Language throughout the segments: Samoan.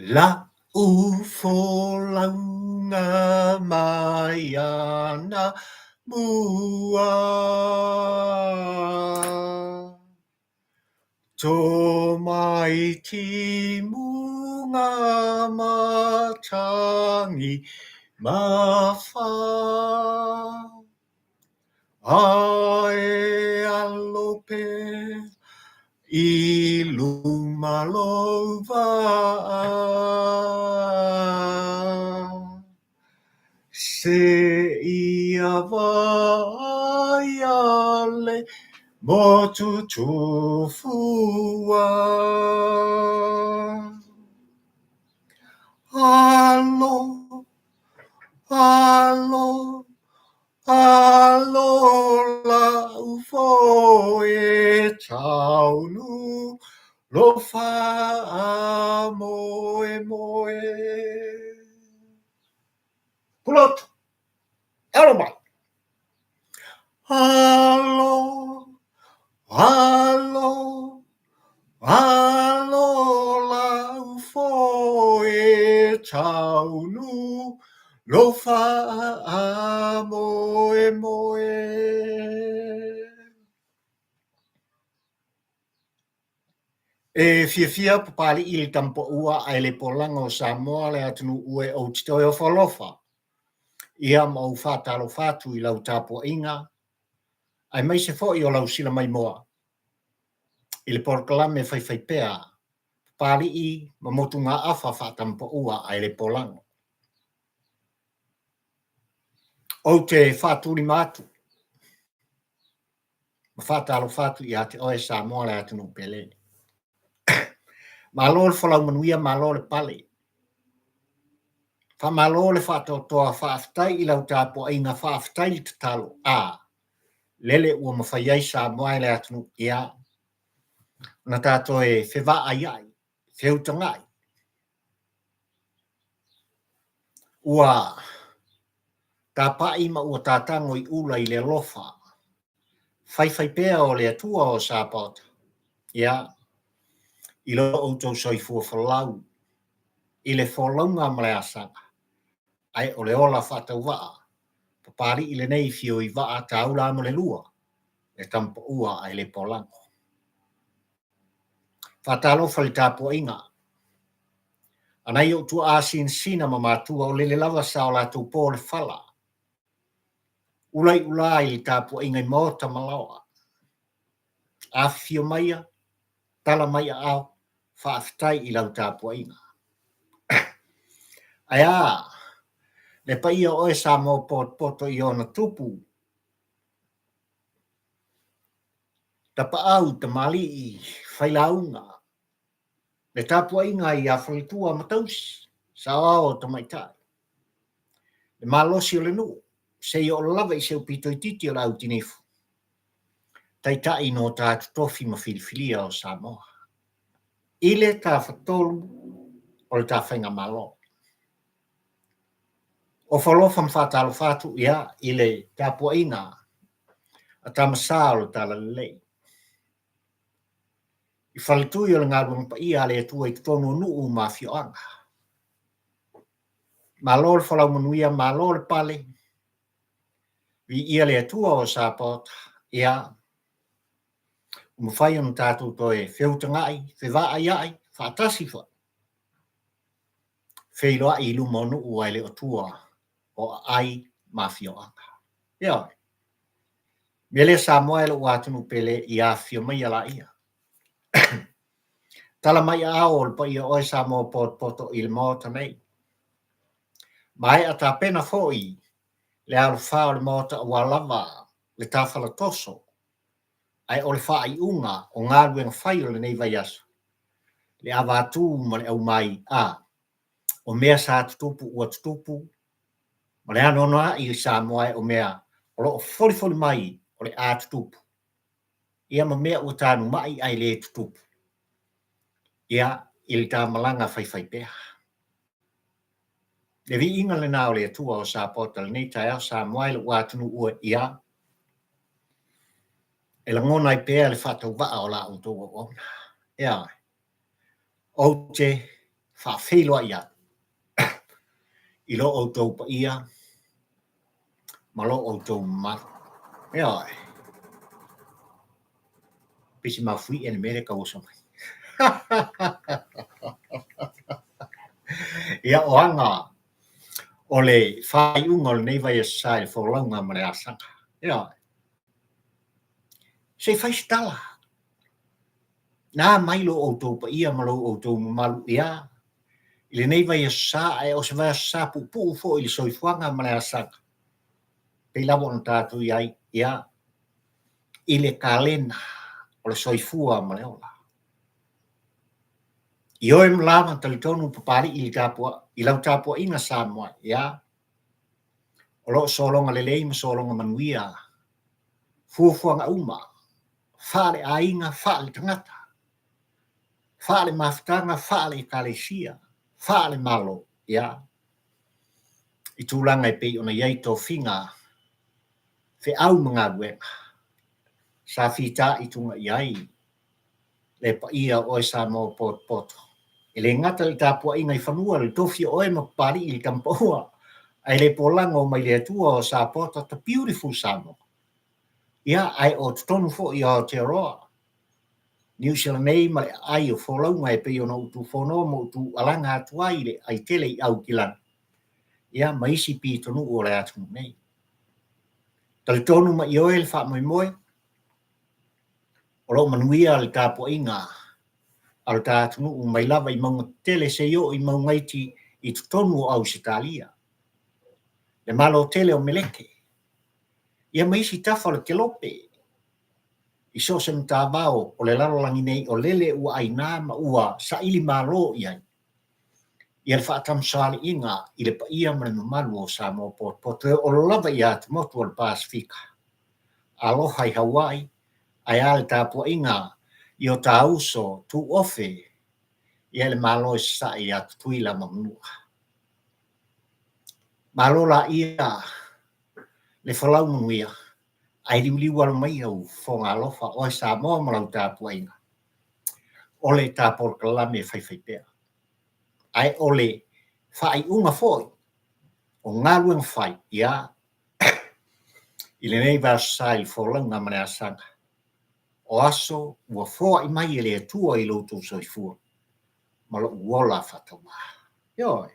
La'u folauga mai ana mua. To mai timuga matangi ma wha. Ae alo pea i luma lou vaa. Seia vaaia le motu tufua. Alo, alo, alo la'u foe taunu lo faamoemoe. Pulotu, alo mai. Alo, alo, alo la'u foe taunu lo faamoemoe. E fiafia Papali'i i le Tamupaua ae le polaga o Samoa le atunuu e ou te toe ofo alofa ia ma ou faatalofa atu i lau tapuaiga aemaise foi o lau sila maimoa i le polokalame faifaipea Papali'i ma motugaafa faatamupaua ae le polaga. Ou te faatulima atu ma faatalofa atu ia te oe Samoa le atunuu pele. Malo le folau manuia, malo le pale. Faamalo le faatoatoa, faafetai i lau tapuaiga, faafetai le tatalo. A, lele ua mafai ai Samoa e le atunuu, ia, ona tatou e fevaaiai, feutagai. Ua tapa'i ma ua tatago i ula i le alofa faifaipea o le Atua o Sapaota, ia, i lo outou soifua folau i le folauga ma le asaga, ae o le ola faatauvaa, Papali'i lenei fio i vaa taula mo le lua, le tamapaua ae le polago. Faatalofa i le tapuaiga a nai ou tuaa sinasina ma matua o lele lava sa o latou po le fala, ula i ula i le tapuaiga i maota ma laoa. Afifio maia, tala mai aao, faafetai i lau tapuaiga. Ae a le paia o oe Samoa potopoto i ona tupu, tapaau, tamalii, failauga, le tapuaiga ia Faletua ma Tausi, saoao o tamaitai, le malosi o le nuu, seia oo lava i si ou pito itiiti o le au tinifu, taitai no ta totofi ma filifilia o Samoa, i le tafatolu o le ta faigamalo. Ofo alofa ma faatalofa atu ia i le tapuaiga a Tamasa o le Talalelei. I faletui o le galuega paia a le Atua i totonu o nuu ma afioaga. Malo le folau manuia, malo le pale, viia le Atua o Sapaota, ia, ua mafai ona tatou toe feutagai, fevaaiai, faatasi foi, feiloai i luma o nuu ae le o tua o aai ma afioaga. Ioe. Mea lea Samoa e lou atunuu pele ia afifio maia laia. Tala mai aao o le paia o oe Samoa potopoto i le Maota nei. Maea tapena foi le alofā o le Maota aua lava le tafalatoso ae o le faaiuga o galuega fai o lenei vaiaso, le avatū ma le aumai a o mea sa tutupu ua tutupu ma le anoanoai i Samoa e o mea o lo o folifoli mai o le a tutupu ia ma mea ua tanumai ae le tutupu ia i le ta malaga faifaipea. Le viiga lena o le Atua o Sapaota lenei taeao Samoa e lou atunuu oe ia e lagona ai pea le faatauvaa o la outou auauna. Ioe. Ou te Faafeiloai atu i lo outou paia ma lo outou mamalu. Ioe. Pei se mafuie le mea lea e tau oso mai. Ia, o aga o le faaiuga o lenei vaiaso sa i le folauga ma le asaga. Ioe. Se i fai se tala. Na mai lo outou paia ma lo outou mamalu, ia, i lenei vaiaso sa, ae o se vaiaso sa puupuu foi i le soifuaga ma le asaga, pei lava ona tatou i ai, ia, i le kalena o le soifua ma le ola. Ioe ma lava talitonu Papalii i le tapua, i lau tapuaiga Samoa, ia, o lo o sologa lelei ma sologa manuia fuafuaga uma, faale-aiga, faale-tagata, faale-mafutaga, faale-ekalesia, faale-Malo, ia, i tulaga e pei ona i ai tofiga, feau ma galuega sa fitaituga i ai le paia o oe Samoa potopoto. E le gata i le tapuaiga i fanua, le tofi o oe ma Papalii i le Tamapaua, ae le polago mai le Atua o Sapota, the beautiful Samoa. Ia, ae o totonu foi o Aotearoa, Niu Sila nei ma le aai o folauga e pei ona ou tufono ma ou tuualaga atu ai i le ai tele i Aukilani, ia, ma isi pitonuu o le atunuu nei. Talitonu ma ioe le faamoemoe, o lo o manuia le tapuaiga a lo ta atunuu mai lava i mauga tetele seia oo i mauga iti i totonu o Ausetalia, le Malo tele o Meleke, ia ma isi tafa o le Kelope, i so o se matavao o le lalolagi nei o lele ua aina ma ua saili malo i ai ia le faatamasoaliiga i le paia ma le mamalu o Samoa potopoto e oo lava i atumotu o le Pasefika. Aloha i Hawaii, ae a le tapuaiga i o ta uso tuofe ia le Malo i Sasae ia Tutuila ma Manua. Malo laia le folau manuia, ae liuliu alo mai au fofoga alofa oe Samoa ma lau tapuaiga. O le ta polokalame e faifaipea, ae o le faaiuga foi o galuega fai, ia, i lenei vaiaso sa i le folauga ma le asaga, o aso ua foai mai e le Atua i lo outou soifua ma lou ola faatauvā. Ioe.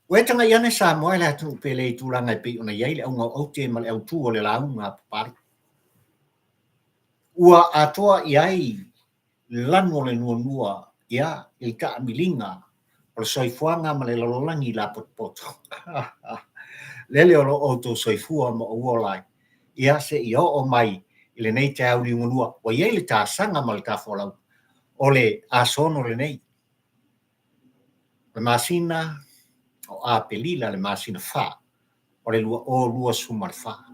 Ua e tagai ane Samoa i le atunuu pele i tulaga e pei ona i ai le auga o aute ma le autū o le lauga a Papalii. Ua atoa i ai le lanu o le nuanua, ia, i le taamiliga o le soifuaga ma le lalolagi lapotopoto. Lele o lo outou soifua ma ou ola ai, ia, seia oo mai i lenei taeao liugalua, ua i ai le tasaga ma le tafolau o le aso 6 lenei. O le masina o Apelila, le masina 4 o le 2024.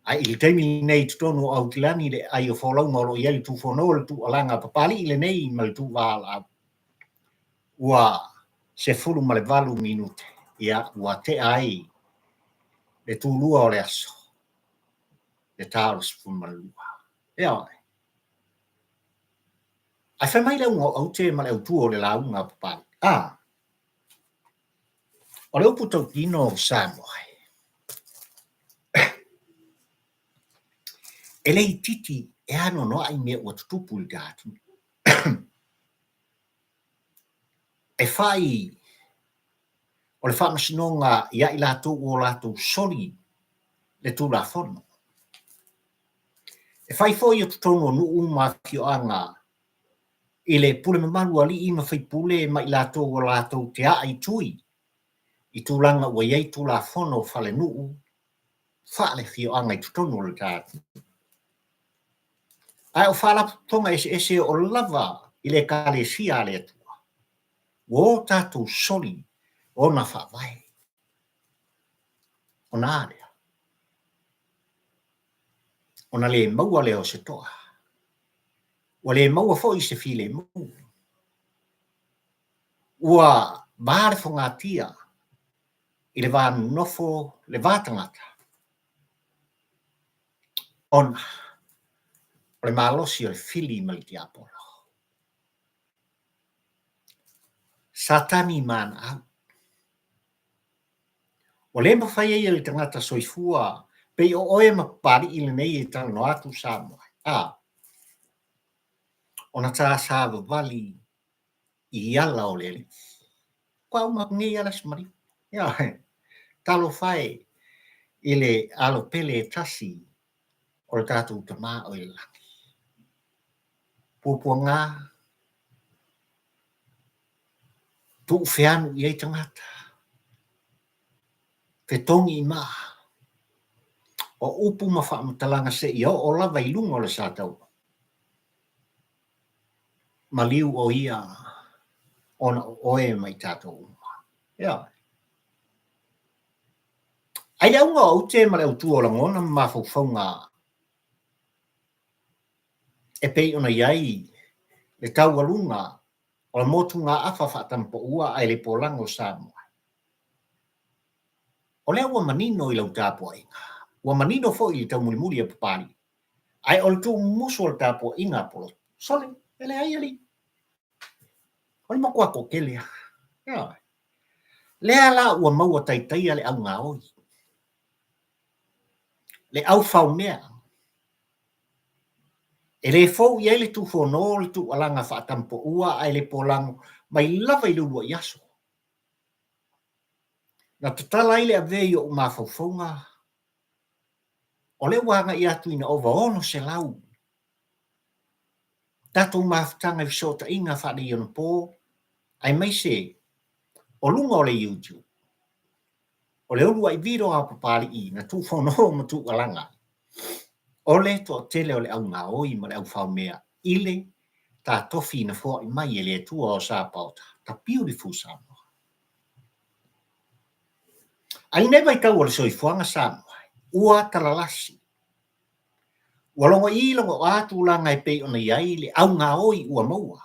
Ae i le taimi lenei i totonu o Aukilani le aai o folauga o lo o i ai le tufono o le tuualaga Papalii lenei ma le tuuvaa ua 18 minute, ia, ua tea ai le tulua o le aso, le ta o le 12. Ioe. Ae fai mai le auga o aute ma le autū o le lauga a Papalii. A! O le upu tautino o Samoa, e le itiiti e anoanoai mea ua tutupu i le ta atunuu. E fai o le faamasinoga ia i latou ua o latou soli le Tulafono. E fai foi o totonu o nuu ma afioaga i le pule mamalu a alii ma faipule ma i latou ua latou te aa i tui i tulaga ua i ai Tulafono falenuu faale-afioaga i totonu o le ta atunuu. Ae o faalapotopotoga eseese e oo lava i le Ekalesia a le Atua, ua o tatou soli ona faavae. Ona a lea? Ona le maua lea o se toa. Ua le maua foi se filemu. Ua va le fogatia i le va nonofo le va tagata, ona o le malosi o le fili ma le tiapolo. Satani ma ana au. Ua le mafai ai e le tagata soifua pei o oe ma Papalii lenei e talanoa atu Samoa, a, ona ta savavali i ala o le Alii. Faatoa uma atu nei lava le Aso Maliu. Ioe. Talofa e i le alo pele e tasi o le tatou Tama o i le lagi. Puapuaga, tuufeanu i ai tagata, fetogi i maa, o upu ma faamatalaga seia oo lava i luga o le sataua. Maliu o ia ona o oe ma i tatou uma. Ioe. Ai le auga o aute ma le autu o lagona ma mafaufauga e pei ona i ai le taualuga o le motugaafa faatamapaua ae le polago o Samoa. O lea ua manino i lau tapuaiga, ua manino foi i le taumulimuli a Papalii, ae o le tuumumusu o le tapuaiga a Polotu. Sole, e leai alii. O le matua toatele lava. Ioe. Lea la ua maua taitaia le augaoi, le aufaomea, E le fou i ai le tufono le tuualaga faatamapaua ae le polago mai lava i le uluai aso. Na tatala ai le avea i ou mafaufauga, o lea ua agai atu ina ova 600 tatou mafutaga i fesootaiga faaneionapo aemaise o luga o le YouTube. O le uluai video a Papalii na tuufono ma tuualaga ai, o le toatele o le au gaoi ma le au faomea i le ta tofi na foai mai e le Atua o Sapaota, the beautiful Samoa. Ae i lenei vaitau o le soifuaga Samoa, ua talalasi, ua logoii logoa tulaga e pei ona i ai le au gaoi ua maua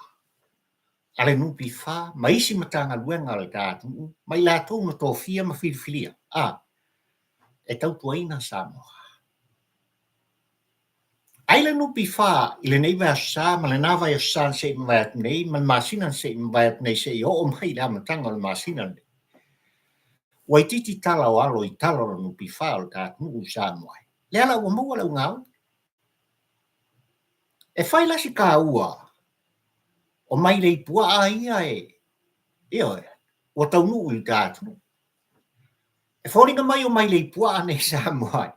a le NPF ma isi Matagaluega a le ta atunuu ma i latou na tofia ma filifilia a e tautuaina Samoa. Ai le NPF i lenei vaiaso sa ma lena vaiaso sa na se i mavae atu nei ma le masina na se i mavae atu nei seia oo mai i le amataga o le masina lenei. Ua itiiti tala o alo i tala o le NPF o le ta atunuu i Samoa. Lea la ua maua le augaoi. E fai la si taua o mailei puaa ia e, ioe, ua taunuu i uta atunuu. E foliga mai o mailei puaa nei Samoa ai,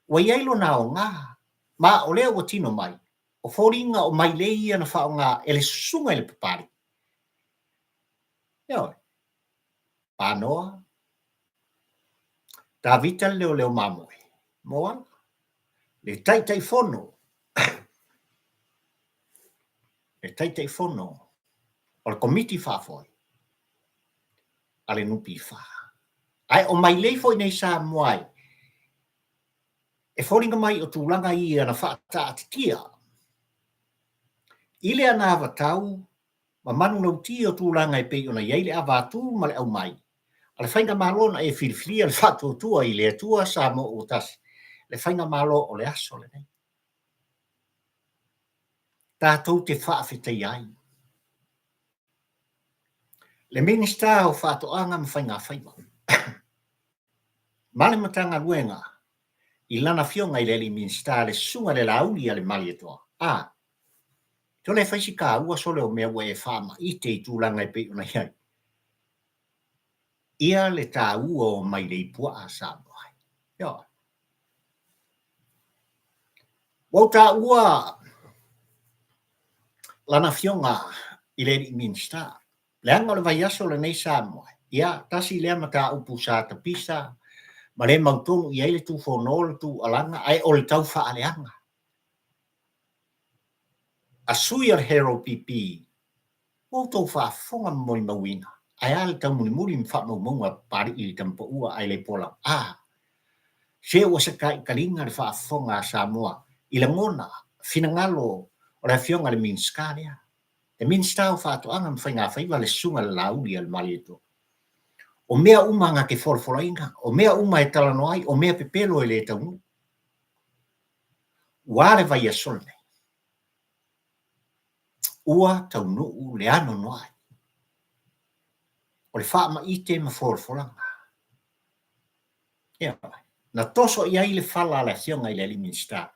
ua i ai lona aoga, ma o lea ua tino mai, o foliga o mailei ia na faaaoga e le susuga i le Papalii. Ioe, Panoa, Tavita le leoleo mamoe, Moana, le Taitaifono le Taitaifono o le Komiti Faafoe a le NPF. Ae o mailei foi nei Samoa e, e foliga mai o tulaga ia na faataatitia i le anavatau ma manulauti o tulaga e pei ona i ai le avatu ma le aumai a le Faigamalo na e filifilia le faatuatua i le Atua Samoa ua tasi, le Faigamalo o le aso lenei. Tatou te faafetaia ai le Minisita o Faatoaga ma Faigafaiva ma le Matagaluega i lana Afioga i le Alii Minisita le Susuga i le Laauli a le Malietoa. A, sole e fai si taua sole o mea ua e faamaite i tulaga e pei ona i ai. Ia le taua o mailei puaa Samoa ai. Ioe. Ua ou taua lana afioga i le alii Minisita, leaga o le vaiaso lenei Samoa, ia, tasi lea mataupu sa tapisa ma le mautonu i ai le tufono le tuualaga, ae o le tau faaleaga a sui o le HRPP Ua outou faafofoga ma molimauina, ae a le taumulimuli ma faamaumauga a Papalii i le tamapaua ae le pola? A! Se ua sataitaliga le faafofoga a Samoa i lagona, finagalo o le Afioga i le Minisita lea, le Minisita o Faatoaga ma Faigafaiva le Susuga i le Laauli a le Malietoa. O mea uma na te folafolaina, o mea uma e talanoa ai, o mea pepelo e le taunuu. Ua a le vaiaso lenei? Ua taunuu le anoanoai. O le faamaite ma folafolaga. Ia, na toso i ai le fala a le Afioga i le Alii Minisita,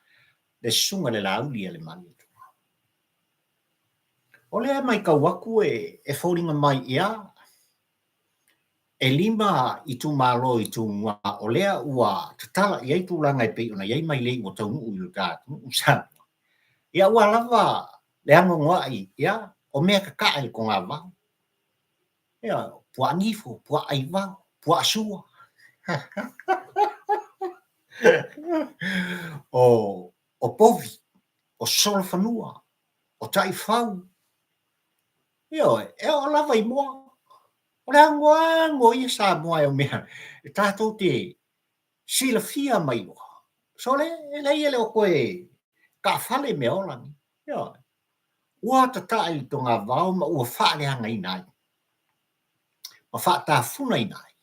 le Susuga i le Laauli a le Malietoa. O lea e matau atu e foliga mai ia, e 5 itumalo i Tumua o lea ua tatala i ai tulaga e pei ona i ai mailei ua taunuu i lo ta atunuu Samoa. Ia aua lava le anoanoai, ia, o mea tataa i le togavao. Ia, puaa nifo, puaa aivao, puaa sua. O povi, o solofanua, o taifau. Ioe, e oo lava i moa. O le anoano ia Samoa e o mea e tatou te silafia ma iloa. Sole, e leai e le o toe taafale mea ola nei. Ioe. Ua tataa i le togavao ma ua faaleagaina ai ma faatafunaina ai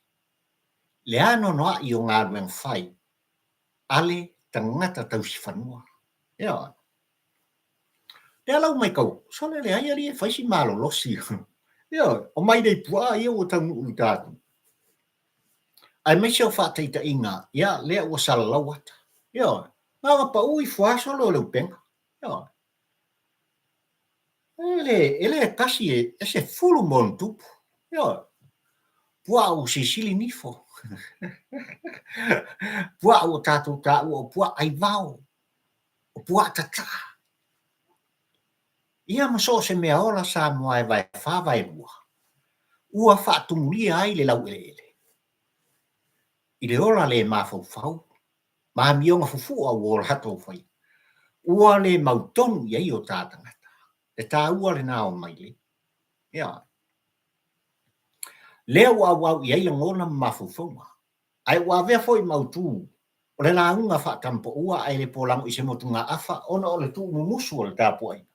le anoanoai o galuega fai a le tagata tausifanua. Ioe. Lea la ua matau, sole leai alii e fai si malolosi. Ioe, o mailei puaa ia ua taunuu i tatou. Aemaise o faataitaiga, ia, lea ua salalau ata. Ioe, na ona pau ifo lava solo o le upega. Ioe. E le, e le tasi e, e 10 ma ona tupu. Ioe. Puaa ua silisili nifo. Puaa ua tatou taua o puaa aivao, o puaa tataa. Ia ma so o se mea ola Samoa e vaefa vaelua, ua faatumulia ai le laueleele i le ola le mafaufau ma amioga fufu'a ua o latou faia, ua le mautonu i ai o ta tagata. Le taua lena o mailei. Ioe. Lea ua auau i ai lagona ma mafaufauga, ae ua avea foi ma autu o le lauga faatamapaua ae le polago i se motugaafa ona o le tuumumusu o le tapuaiga.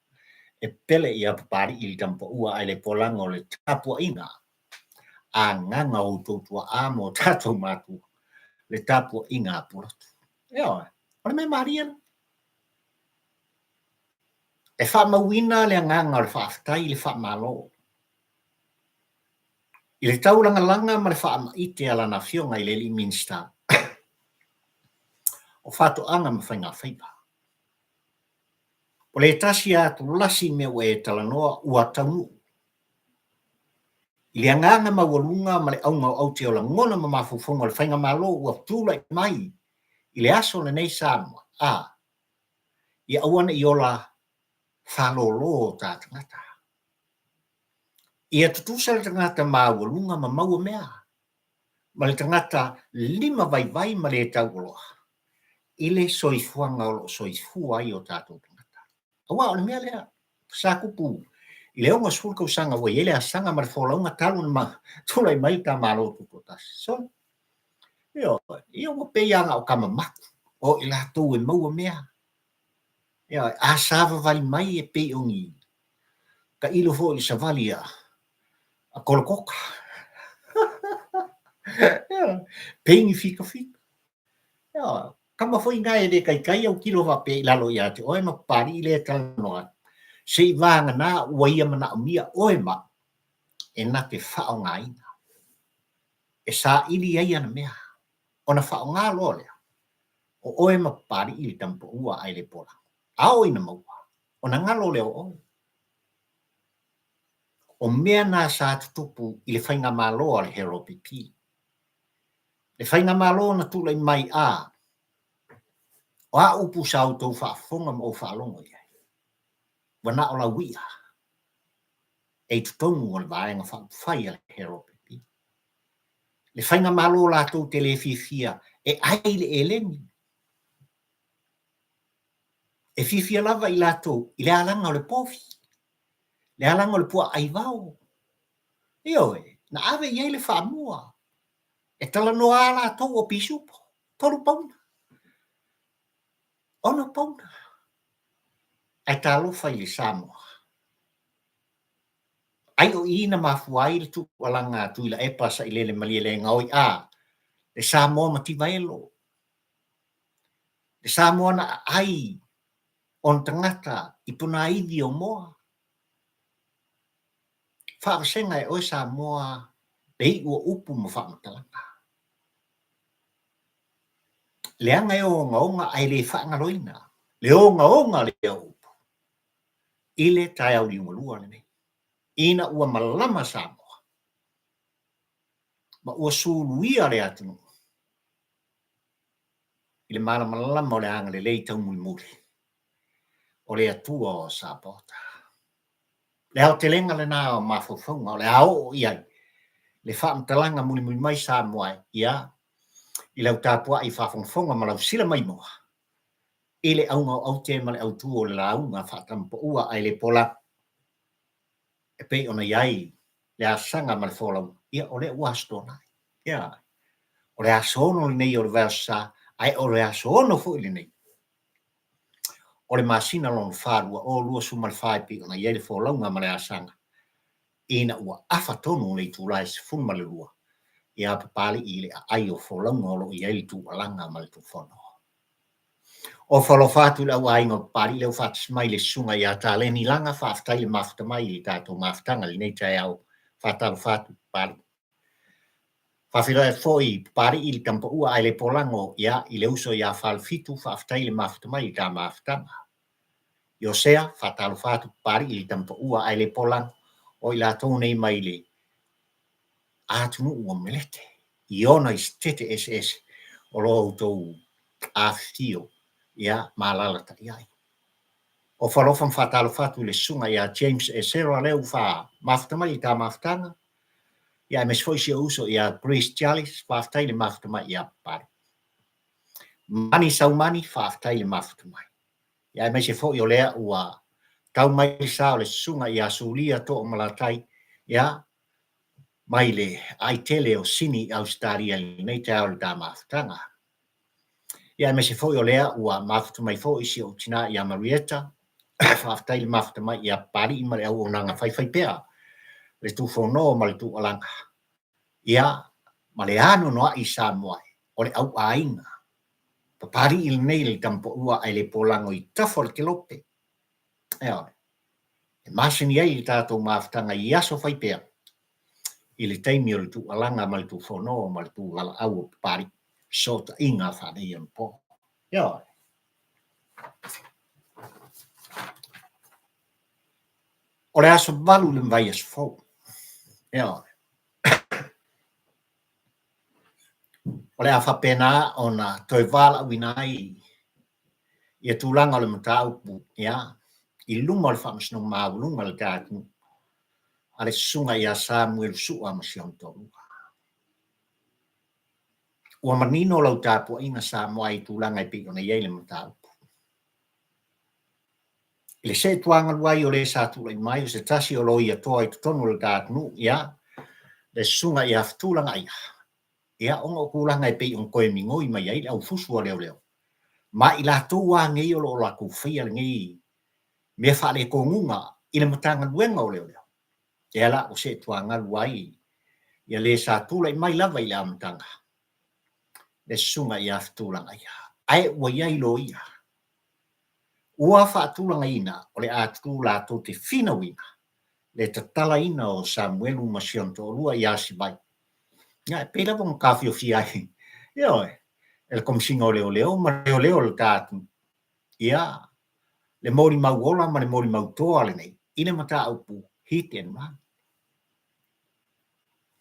E pele ia Papalii i le tamapaua ae le polago o le tapuaiga a gaga o outou tuaa ma o tatou matua, le tapuaiga a Pulotu. Ioe, o le mea malie lea. E faamauina le agaga o le faafetai i le faamalo i le taulagalaga ma le faamaite a lana Afioga i le Alii Minisita o Faatoaga ma Faigafaiva. O le tasi lava tulasi mea ua e talanoa ua taunuu i le agaga maualuga ma le auga o aute o lagona ma mafaufauga o le Faigamalo ua tulai mai i le aso lenei Samoa, a ia aua ne i ola faalolo o ta tagata. Ia tutusa le tagata maualuga ma maua mea, ma le tagata lima vaivai ma le taualoa i le soifuaga o lo o soifua ai o tatou tagata. Aua o le mea lea sa tupu i le 60 tausaga ua i ai le asaga ma le folauga talu ona tulai mai le ta Malo Tutoatasi. So, ioe, ia ua pei lava na o tamamaku o i latou e maua mea. Ioe, a savavali mai e pei o ni tailo foi i le savali a Kolokota. Ioe, pei ni fitafita. Ioe, tama foi na e le taitai autilo faapea i lalo ia te oe ma Papalii lea e talanoa atu, se i vagana ua ia manaomia oe ma au e na te faaaogaina, e saili ai ana mea, ona faaaoga loa lea o oe ma Papalii le tamapaua ae le polago. A oo ina maua, ona galo lea o oe. O mea na sa tutupu i le faigamalo a le HRPP. Le faigamalo na tulai mai a o a upu sa outou faafofoga ma ou faalogo i ai, ua na o lauia e i totonu o le Vaega Faaupufai a le HRPP. Le faigamalo latou te le fiafia e ai le eleni, e fiafia lava i latou i le alaga o le povi, le alaga o le puaa aivao. Ioe, na ave i ai le faamua. E talanoa lava latou o pisupo, 3 pauna, 6 pauna. Ae talofa i le Samoa. Ai o i na mafua ai le tuualaga a Tuilaepa Sailele Malielegaoi a le Samoa mativa elo. Le Samoa na aai ona tagata i ponaivi o moa. Faavasega e oe Samoa. Le iu o upu ma faamatalaga. Leaga e ogaoga ae le faagaloina le ogaoga lea o upu i le taeao liugalua lenei, ina ua malama Samoa ma ua suluia le atunuu i le malamalama o le agalelei taumulimuli o le Atua o Sapaota. Le aotelega lena o mafaufauga o le a oo i ai le faamatalaga mulimuli mai Samoa e, ia, i lau tapuai faafogafoga ma lau sila maimoa i le auga o aute ma le autu o le lauga faatamapaua ae le pola e pei ona i ai le asaga ma le folauga, ia o lea ua Aso Toonai. Ia, o le aso 6 lenei o le vaiaso sa, ae o le aso 6 foi lenei o le masina lona fa 2024 e pei ona i ai le folauga ma le asaga, ina ua afa tonu le itula e 12 ia Papalii i le aai o folauga o lo o i ai le tuualaga ma le tufono. Ofo alofa atu i le au aiga o Papalii lea ua faatasi mai le susuga ia Taleni Laga, faafetai le mafuta mai i le tatou mafutaga i lenei taeao. Faatalofa atu Papalii. Faafeiloai atu foi i Papalii i le Tamapaua ae le polago ia i le uso ia Falefitu, faafetai le mafuta mai i le ta mafutaga. Iosea, faatalofa atu Papalii i le Tamapaua ae le polago o i latou nei mai le atunuu o Melete i ona isitete eseese o lo outou afifio ia ma alaalatai ai. Ofo alofa ma faatalofa atu i le susuga ia James Esera lea ua faamafuta mai i ta mafutaga, ia aemaise foi si ou uso ia Grace Charles, faafetai le mafuta mai ia Papalii. Mani Saumani, faafetai le mafuta mai. Ia aemaise foi o lea ua tau mai le sa o le susuga ia Sulia Toomalatai, ia mai le aai tele o Sini i Ausetalia i lenei taeao i le ta mafutaga. Ia aemaise foi o lea ua mafuta mai foi si ou tina ia Marieta, faafetai le mafuta mai ia Papalii ma le auaunaga faifaipea, le tufono ma le tuualaga, ia ma le anoanoai i Samoa o le auaiga. Papalii lenei le tamapaua ae le polago i tafa o le kelope. Ioe. E masani ai le tatou mafutaga i aso faipea i le taimi o le tuualaga ma le tufono ma le tuvalaau o Papalii, fesootaiga faaneionapo. Ioe. O le aso 8 i le vaiaso fou. Ioe. O le a faapena ona toe valaauina ai ia tulaga o le mataupu ia, i luma o le Faamasinoga Maualuga a le ta atunuu a le Susuga ia Samuelu Sua ma si ona toalua. Ua manino lau tapuaiga Samoa i tulaga e pei ona i ai le mataupu. I le seetuagalu ai o le sa tulai mai o se tasi o loia toa i totonu o le ta atunuu, ia, le Susuga ia Fetulagaia, ia, ona o tulaga e pei ona toe migoi mai ai le aufusu a leoleo, ma i latou lava nei o lo o latou faia lenei mea faaletonuga i le Matagaluega o Leoleo, lea la ua seetuagalu ai ia le sa tulai mai lava i le amataga, le Susuga ia Fetulagaia, ae ua i ai loia Ua faatulagaina o le a tutu latou te finauina le tatalaina o Samuelu ma si ona toalua ia Sivai. Ia, e pei lava ona taofiofia ai, ioe, e le Komesina o Leoleo ma Leoleo o le ta atunuu, ia, le molimau ola ma le molimau toa lenei i le mataupu hit and run.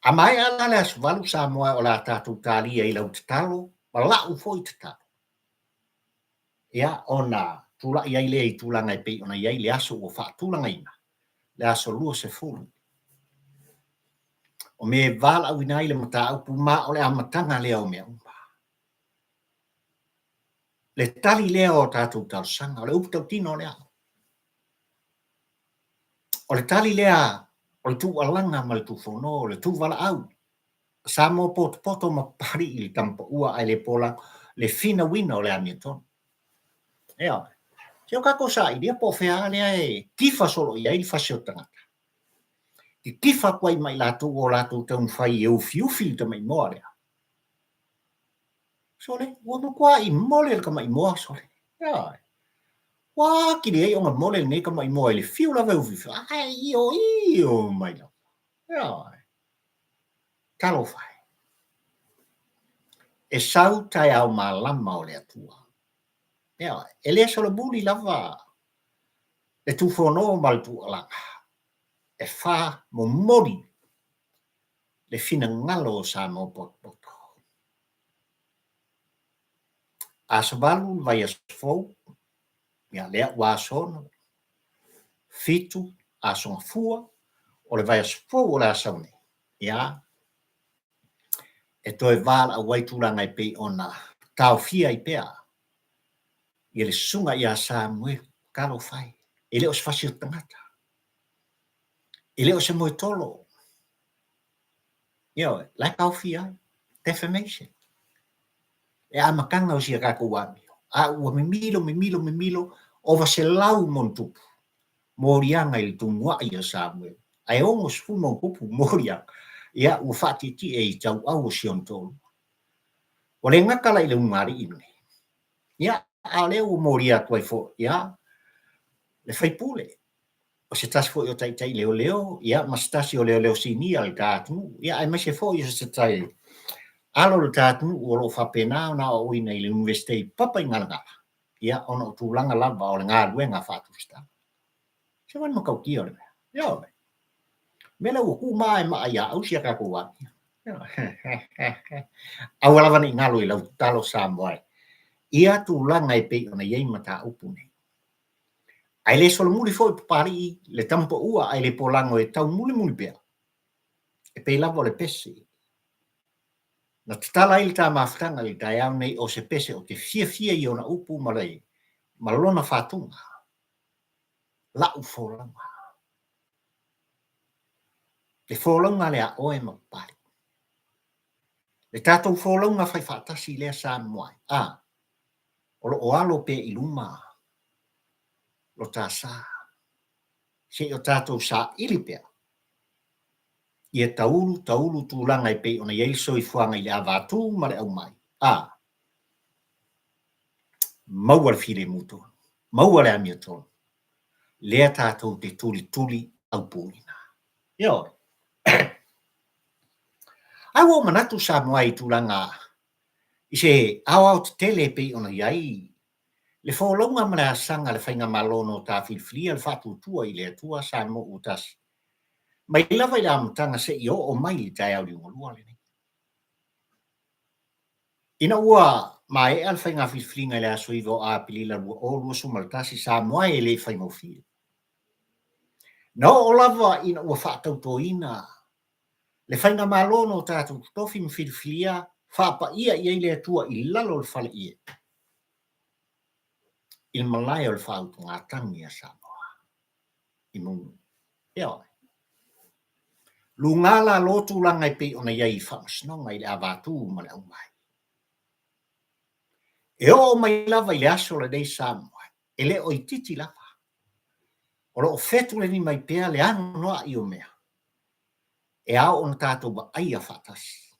A maea la le aso 8 Samoa o le a tatou talia i lau tatalo ma la'u foi tatalo. Ia, ona tulai ai lea i tulaga e pei ona i ai le aso ua faatulagaina, le aso 20 o Me e valaauina ai le mataupu ma o le amataga lea o mea uma. Le tali lea o tatou talosaga, o le upu tautino lea. O le tali lea o le tuualaga ma le tufono, o le tuvalaau Samoa potopoto ma Papalii i le tamapaua ae le pola le finauina o le amiotonu. Ioe. Se o tatou sailia po o fea lava lea e tifa solo i ai le fasi o le tagata. Titifa atu ai ma i latou o latou taumafai e ufiufi le tamaimoa lea. Sole, ua matuai mole le tamaimoa, sole. Ioe. Ua atili ai ona mole lenei tamaimoa i le fiu lava e ufiufi, ae ioio mai lava. Ioe. Talofa e! E sau taeao malama o le Atua. Ioe, e le solomuli lava le tufono ma le tuualaga e faamomoli le finagalo o Samoa potopoto. Aso 8 le vaiaso fou, ia lea ua aso 6, 7 aso Gafua, o le vaiaso fou o le a sau nei, ia, e toe valaau ai tulaga e pei ona taofia ai pea ia le susuga ia Samuelu. Talofa e, e le o se fasi o tagata, e le o se moetolo. Ioe, la e taofia ai, defamation. Le amataga o si a tatou amio, a ua mimilo, mimilo, mimilo, ova 100+ moliaga i le tumuai a Samuelu, ae 60+ moliaga, ia ua faatietie i tauau o si ona toalua. Ua le gata la i le ulugalii lenei, ia, a o lea ua molia atu ai foi, ia, le faipule, o se tasi foi o taitai leoleo, ia, ma se tasi o leoleo sinia o le ta atunuu, ia, aemaise foi o se tasi alo o le ta atunuu o lo o faapena ona aoaoina i le Iunivesite i Papaigalagala, ia, ona o tulaga lava o le galuega faatusitala. Se ua matautia o le mea. Ioe. Mea lea ua tu maemaa ia au si a tatou amio. Aua lava ne i galo i lau tatalo Samoa e ia tulaga e pei ona i ai mataupu nei. Ae le solomuli foi Papalii le tama paua ae le polago e taumulimuli pea, e pei lava o le pese na tatala ai le ta mafutaga i le taeao nei o se pese ou te fiafia i ona upu ma le ma lona fatuga, la'u folauga. Le folauga lea a oe ma Papalii. Le tatou folauga fai faatasi lea Samoa e, a, o lo o alo pea i luma lo ta sa, se i o tatou saili pea ia taulu taulu tulaga e pei ona i ai le soifuaga i le ava atu ma le aumai, a, maua le filemu tonu, maua le amiotonu, lea tatou te tulituli aupuina. Ioe. Ae ua ou manatu Samoa i tulaga i se aoaotetele e pei ona i ai le folauga ma le asaga a le Faigamalo na ta filifilia le faatuatua i le Atua Samoa ua tasi, mai lava i le amataga seia oo mai i le taeao liugalua lenei. Ina ua maea le faiga filifiliga i le aso 9 o Aperila 2021, Samoa e le i faigofie. Na oo lava ina ua faatautoina le Faigamalo na o tatou totofi ma filifilia faapaia i ai le Atua i lalo o le faleie i le malae o le faautugatagi a Samoa i Mauga. Ioe. Luga lalo tulaga e pei ona i ai i faamasinoga i le ava atu ma le aumai. E oo mai lava i le aso lenei Samoa, e le o itiiti lava. O lo o fetuleni mai pea le anoanoai o mea e ao ona tatou vaaia faatasi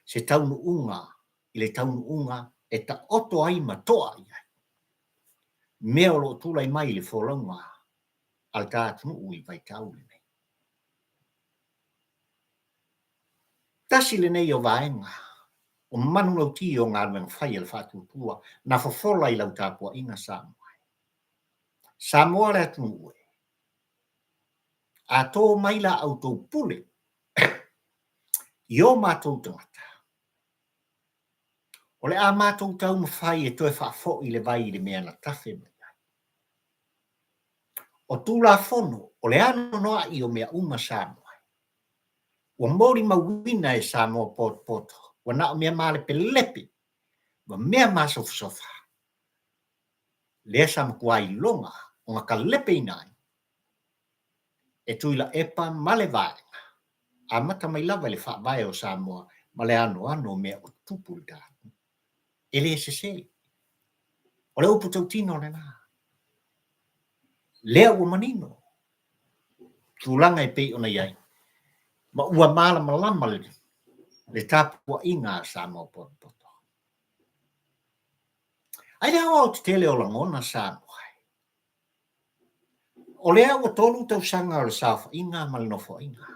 se taunuuga i le taunuuga e taoto ai ma toa i ai mea o lo o tulai mai i le folauga a le ta atunuu i le vaitau lenei. Tasi lenei o vaega o manulauti o galuega fai a le Faatuatua na fofola i lau tapuaiga Samoa. Samoa le atunuu e, a tō mai la outou pule i o matou tagata, o le a matou taumafai e toe faafoi le vai i le mea na tafe mai ai. O Tulafono, o le anoanoai o mea uma Samoa, ua molimauina e Samoa potopoto, ua na o mea malepelepe ma mea masofasofa, lea sa matua iloga ona talepeina ai e Tuilaepa ma le Vaega, amata mai lava i le Faavae o Samoa ma le anoano o mea o tutupu i le ta atunuu. E le sese. O le upu tautino lena. Lea ua manino tulaga e pei ona i ai, ma ua malamalama le tapuaiga a Samoa potopoto. Ai le aoaotetele o lagona Samoa e. O lea ua 3 tausaga o le saofaiga ma le nofoaiga.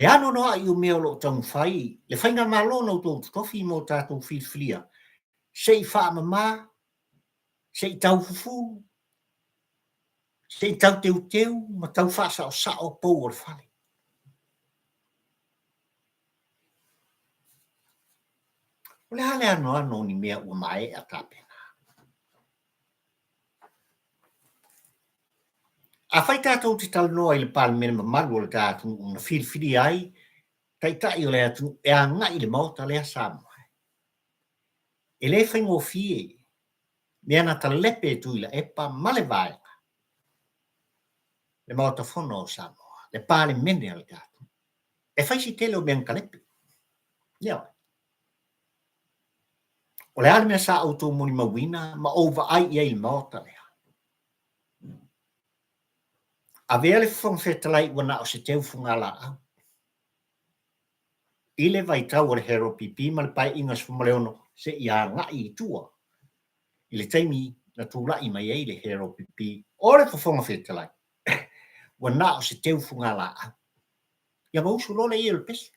Le anoanoai o mea o lo o taumafai le Faigamalo na outou totofi mo tatou filifilia, se i faamama, se i taufufulu, se i tau teuteu ma tau faasaosao pou o le fale. O le a le anoano o ni mea ua maea tapena? Afai tatou te talanoa i le Palemene mamalu o le ta atunuu na filifilia ai Taitai o le atunuu e agai i le Maota lea Samoa, e le faigofie mea na talepe e Tuilaepa ma le Vaega, le Maota Fono o Samoa, le Palemene a le ta atunuu. E fai si tele o mea na talepe. Ioe. O le a le mea sa outou molimauina ma ou vaai i ai i le Maota lea? Avea le Fofoga Fetalai ua na o se teu fugalaau. I le vaitau o le HRPP ma le Paeaiga 16 seia agai i tua i le taimi na tulai mai ai le HRPP o le Fofoga Fetalai, ua na o se teu fugalaau. Ia ona usu loa lea i ai o le pese.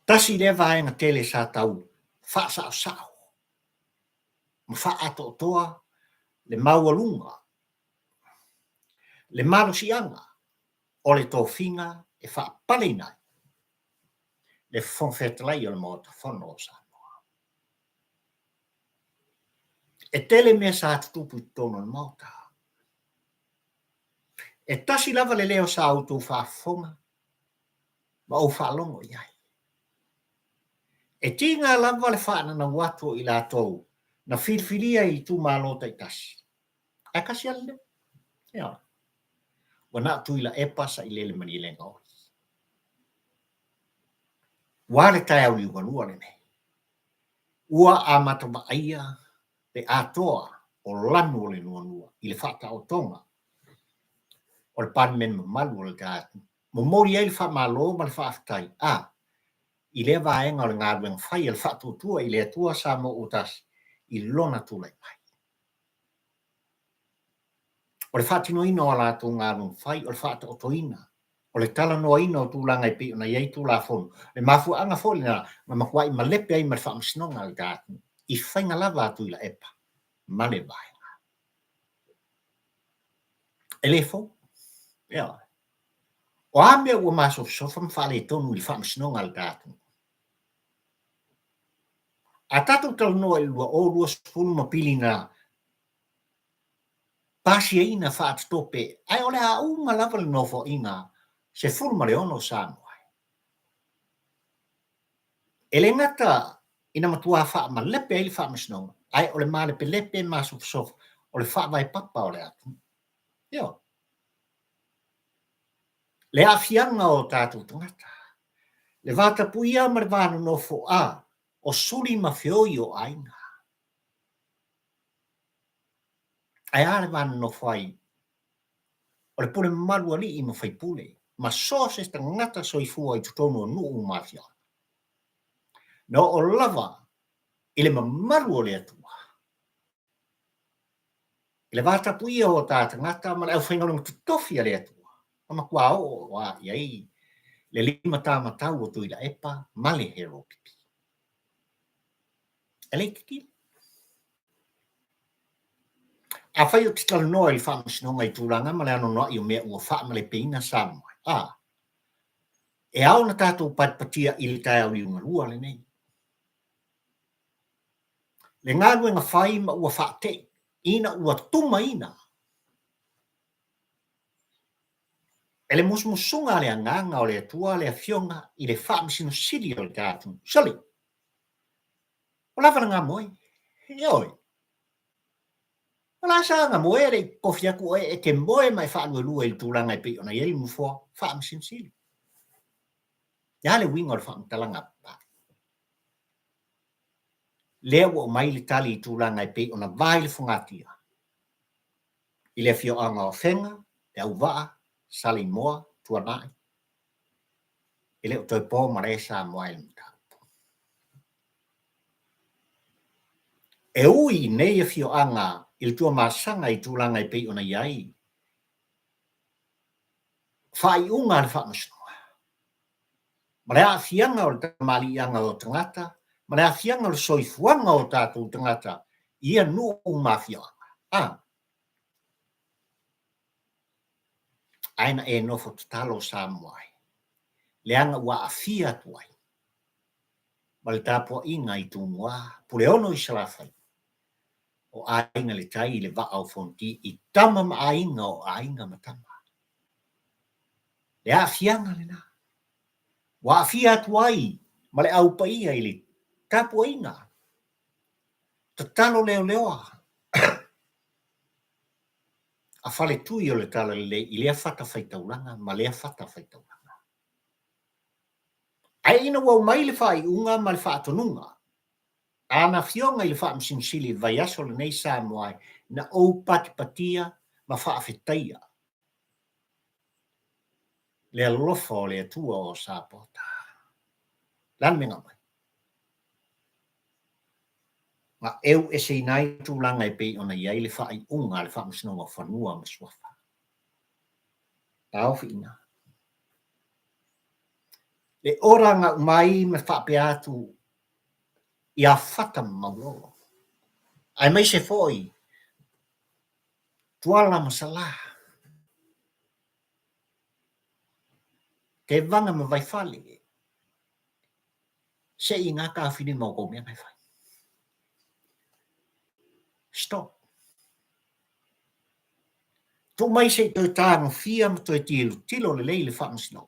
Tasi lea vaega tele sa tau faasaosao ma faaatoatoa le maualuga, le malosiaga o le tofiga e faapaleina ai le Fofoga Fetalai o le Maota Fono o Samoa. E tele mea sa tutupu i totonu o le Maota. E tasi lava le leo sa outou faafofoga ma ou faalogo i ai. E tiga lava le faananau atu o i latou na filifilia i itumalo taitasi, ae tasi lava le leo. Ioe. Ua na o Tuilaepa Sailele Malielegaoi. Ua a le taeao liugalua lenei? Ua amata vaaia le atoa o lanu o le nuanua i le faataotoga o le Palemene mamalu o le ta atunuu. Momoli ai le faamalo ma le faafetai a i lea vaega o le galuega fai a le Faatuatua i le Atua Samoa ua Tasi i lona tulai mai. O le faatinoina o a latou galuega fai, o le faataotoina, o le talanoaina o tulaga e pei ona i ai Tulafono, le mafuaaga foi lena na matuai malepe ai ma le Faamasinoga a le ta atunuu i faiga lava a Tuilaepa ma le Vaega. E le fou. Ioe. O a mea ua masofasofa ma faaletonu i le Faamasinoga a le ta atunuu? A tatou talanoa i le 2020 ma pilina pasiaina faatotope, ae o le a uma lava le Nofoaiga 16 o Samoa. E le gata ina matua faamalepe ai le Faamasinoga, ae o le malepelepe masofasofa o le faavae papa o le atunuu. Ioe. Le aafiaga o tatou tagata, le vatapuia ma le va nonofo a o suli ma feoi o aiga. Ae a le va nonofo ai o le pule mamalu alii ma faipule ma so o se tagata soifua i totonu o nuu ma afioaga. Na oo lava i le mamalu o le Atua, i le vatapuia o ta tagata ma le aufaigaluega totofi a le Atua, na matua oo lava i ai le limatamatau o Tuilaepa ma le Heropipi. E le itiiti. Afai ou te talanoa i le Faamasinoga i tulaga ma le anoanoai o mea ua faamalepeina Samoa, a, e ao ona tatou patipatia i le taeao liugalua lenei. Le galuega fai ma ua faatei ina ua tumaina e le musumusuga a le Agaga o le Atua le Afioga i le Faamasino Sili o le ta atunuu. Sole! O lava le gamoe. Ioe. O la sa gamoe e le i tofi atu oe e te moe ma e faaluelue i le tulaga e pei ona i ai le nofoa Faamasino Sili. Le a le uiga o le faamatalaga a Papalii? Lea ua aumai le tali i tulaga e pei ona va i le fogatia i le afioaga o Afega, Leauvaa, Saleimoa, Tuanai. E le o toe po malae Samoa i le mataupu. E ui i nei afioaga i le Tuamasaga i tulaga e pei ona i ai Faaiuga a le Faamasinoga, ma le aafiaga o le tamaliiaga o tagata, ma le aafiaga o le soifuaga o tatou tagata i ia nuu ma afioaga. A! Ae na e nofo tatalo Samoa e, leaga ua aafia atu ai ma le tapuaiga i Tumua, Puleono i Salafai, o Aiga i le Tai i le Vaa o Fonoti i tama ma aiga o aiga ma tama. Le aafiaga lena. Ua aafia atu ai ma le au paia i le tapuaiga. Tatalo leoleoa a faletui o le Talalelei i lea fatafaitaulaga ma lea fatafaitaulaga. Ae ina ua aumai le faaiuga ma le faatonuga a ana afioga i le Faamasino Sili i le vaiaso lenei Samoa e, na ou patipatia ma faafetaia le alofa o le Atua o Sapoata. Le a le mea na aumai? Na eu eseina ai tulaga e pei ona i ai le faaiuga a le Faamasinoga o Fanua ma Suafa. Taofi i ina. Le ora na aumai ma faapea atu ia Fata ma Maulolo, aemaise foi Tuala ma Salā, Tevaga ma Vaifale, se i gā taofilima o tou mea na e fai. Stop. Tuu mai se i toe tagofia ma toe tilotilo lelei le Faamasinoga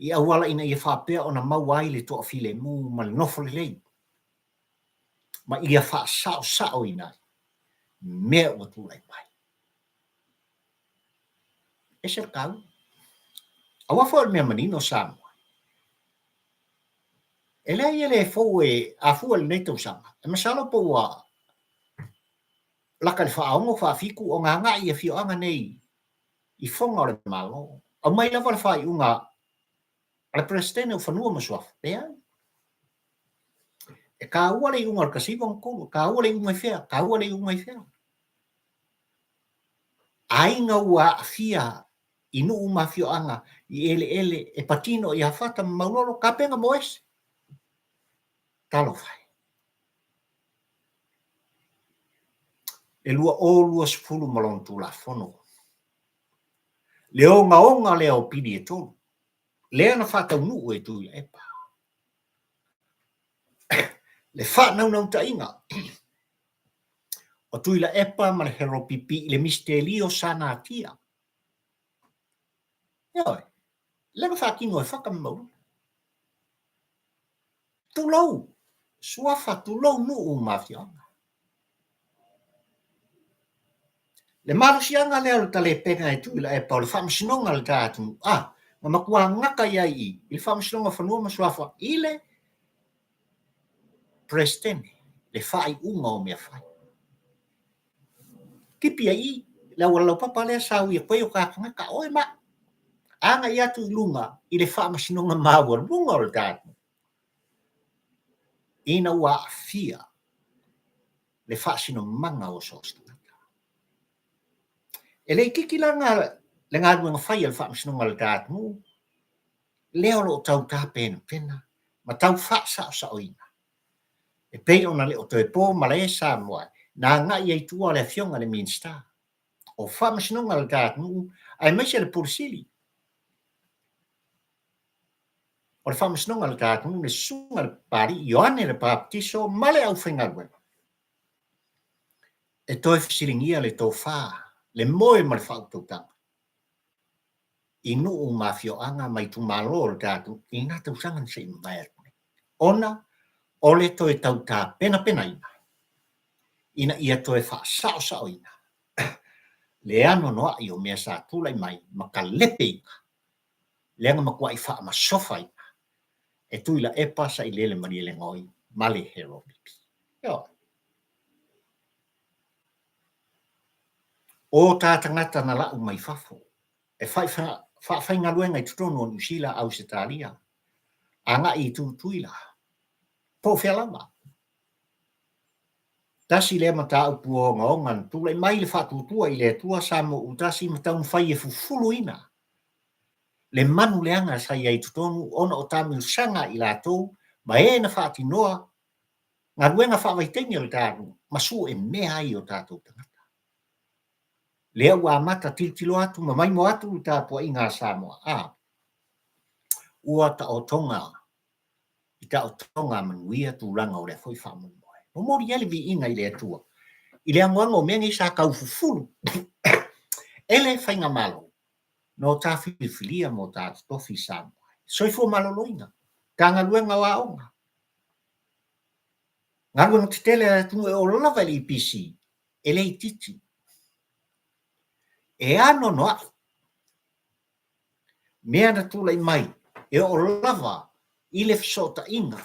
i auala ina ia faapea ona maua ai le toafilemu ma le nofo lelei ma ia faasaosaoina ai mea ua tulai mai. Ese le taua. Aua foi o le mea manino Samoa, e leai e le fou e afua i lenei tausaga, e masalo po ua laka i le faaono, faafitu ona agai i afioaga nei i foga o le Malo. Aumai lava le faaiuga a le Peresetene o Fanua ma Suafa, leai. E taua le iuga o le 1963, e taua le iuga i fea, taua le iuga i fea. Aiga ua aafia i nuu ma afioaga i eleele e patino i Safata ma Maulolo, tapena mo ese. Talofa e. Le 2020 ma lona Tulafono. Le ogaoga lea o pili e tolu, lea na faataunuu e Tuilaepa. Le faanaunautaiga o Tuilaepa ma le HRPP i le misitelio sa natia. Ioe, lea na faatino e Fata ma Maulolo. Tulou, suafa, tulou nuu ma afioaga. Le malosiaga lea o le talepega e Tuilaepa o le faamasinoga a le ta atunuu, a, na matua gata i ai i i le Faamasinoga o Fanua ma Suafa i le Peresetene, le faaiuga o mea fai. Tipi ai i le auala laupapa lea sa ui atu ai o ta tagata, oe ma au, agai atu i luga i le Faamasinoga Maualuga o le ta atunuu, ina ua aafia le faasinomaga o so o se tagata. E le itiiti la le galuega fai a le Faamasinoga a le ta atunuu, lea o lo o tau tapenapena ma tau faasaosaoina e pei ona le o toe po malae Samoa na agai ai tua le Afioga i le Minisita o Faamasinoga a le ta atunuu aemaise le Pule Sili o le Faamasinoga a le ta atunuu, le Susuga i le Papalii Ioane le Papatiso ma le aufaigaluega e toe fesiligia le tofa, le moe ma le faautautaga i nuu ma afioaga ma itumalo o le ta atunuu i lena tausaga na se i mavae atu nei, ona o le toe tau tapenapenaina ina ia toe faasaosaoina le anoanoai o mea sa tulai mai ma talepeina lea na matuai faamasofaina e Tuilaepa Sailele Malielegaoi ma le HRPP. Ioe. O ta tagata na lau mai fafo e faafaigaluega i totonu o Niu Sila, Ausetalia, agai i Tutuila, po o fea lava. Tasi lea mataupu ogaoga na tulai mai le faatuatua i le Atua sa moutasi ma taumafai e fufuluina. le manu leaga sa i ai i totonu ona o taamilosaga a i latou ma e na faatinoa galuega faavaitaimi a le ta nuu ma suemea ai o tatou tagata. Lea ua amata tilotilo atu ma maimoa atu le tapuaiga a Samoa, a ua taotoga i taotoga a manuia tulaga o lea foi faamoemoe. Momoli ai le viiga i le Atua i le anoano o mea nei sa taufufulu e le Faigamalo na o ta filifilia ma o ta totofi i Samoa. Soifua Maloloina, Matagaluega o Aoga, galuega tetele a le atunuu e oo lava i le EPC, e le itiiti. E anoanoai mea na tulai mai e oo lava i le fesootaiga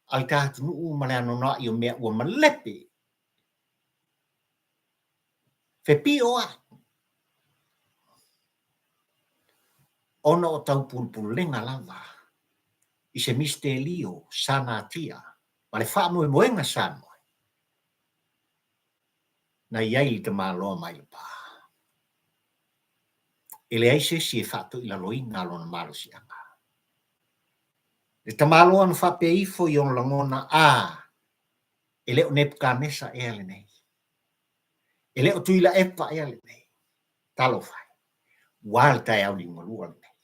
a le ta atunuu ma le anoanoai o mea ua malepe fepioai ona o taupulepulega lava i se misitelio sa natia ma le faamoemoega Samoa na i ai le tamaloa mai Lepa. E leai se isi e faatoilaloina lona malosiaga. Le tamaloa na faapea ifo i ona lagona, A, e le o Nepukanesa ea lenei. E le o Tuilaepa ea lenei. Talofa e, ua a le taeao liugalua lenei.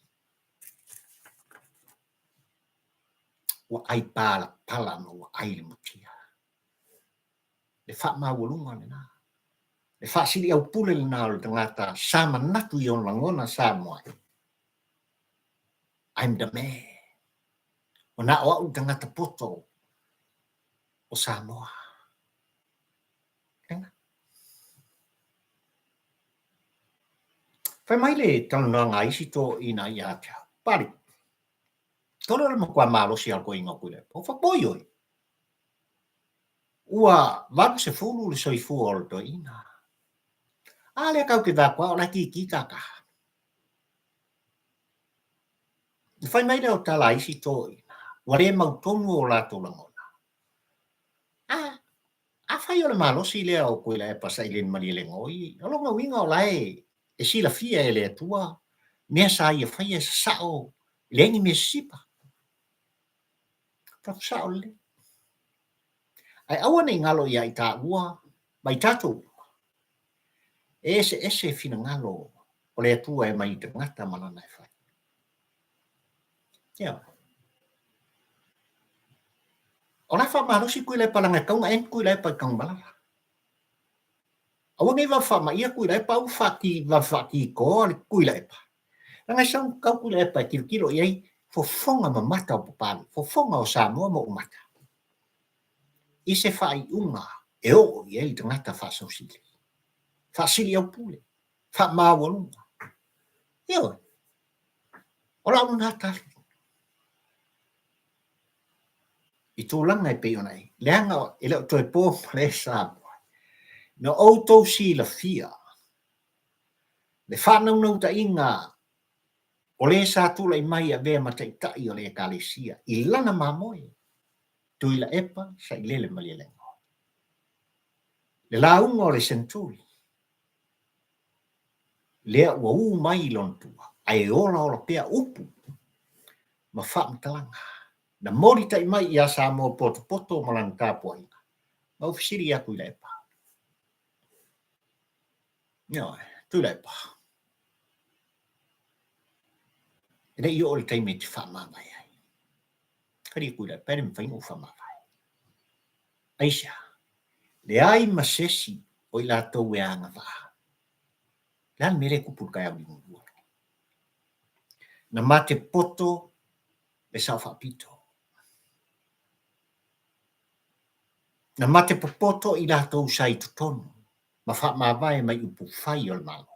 Ua ai palapala ma ua ai le mutia. Le faamaualuga lena, le faasiliaupule lena o le tagata sa manatu i ona lagona Samoa e, I'm the man. Ua na o au le tagata poto o Samoa. Lena. Fai mai le talanoaga a isi toeaiina ia te au, Pali, tolo le matua malosi a le toeaina o Tuilaepa. Ua faapoi oe. Ua 80 le soifua o le toeaina. A lea kau te vae atu lava o la e kiki tata. Na fai mai lea o tala a isi toeaiina, ua le mautonu o latou lagona. A, afai o le malosi lea o Tuilaepa Sailini Malielegaoi, o lona uiga o la e e silafia e le Atua mea sa ia faia e sasao, e leai ni mea sisipa. Fatu sao lelei. Ae aua ne i galo ia i taua ma i tatou uma, e eseese finagalo o le Atua e mai i tagata ma lana e fai. Ioe. O la faamalosi Tuilaepa leaga e tatau ona end Tuilaepa i Tanumalala. Aua ne i vave faamaia Tuilaepa, aua faati, vave faatitoa le Tuilaepa. Leaga e sau tau Tuilaepa e tilotilo i ai fofoga ma mata o Papalii, fofoga o Samoa ma ou mata i se faaiuga e oo i ai le tagata faasausili, faasiliaupule, faamaualuga. Ioe, o lau lena tali i tulaga e pei ona i ai, leaga e le o toe po ma le Samoa. Na outou silafia le faanaunautaiga o le sa tulai mai e avea ma taitai o le Ekalesia i lana mamoe, Tuilaepa Sailele Malielegaoi. Le lauga o le Seneturi, lea ua u mai i lona tua, ae olaola pea upu ma faamatalaga na molitai mai ia Samoa potopoto ma lana tapuaiga. Na ou fesili ia Tuilaepa, Ioe, Tuilaepa, e le i oo le taimi e te faamavae ai. Kali Tuilaepa, e le mafai ona ou faamavae. Aisea? Leai ma se isi o i latou e agavaa. Le a le mea lea e tupu i le taeao liugalua lenei? Na mate poto le Sao Faapito. Na mate popoto i latou sa i totonu ma faamavae mai upu fai o le Malo.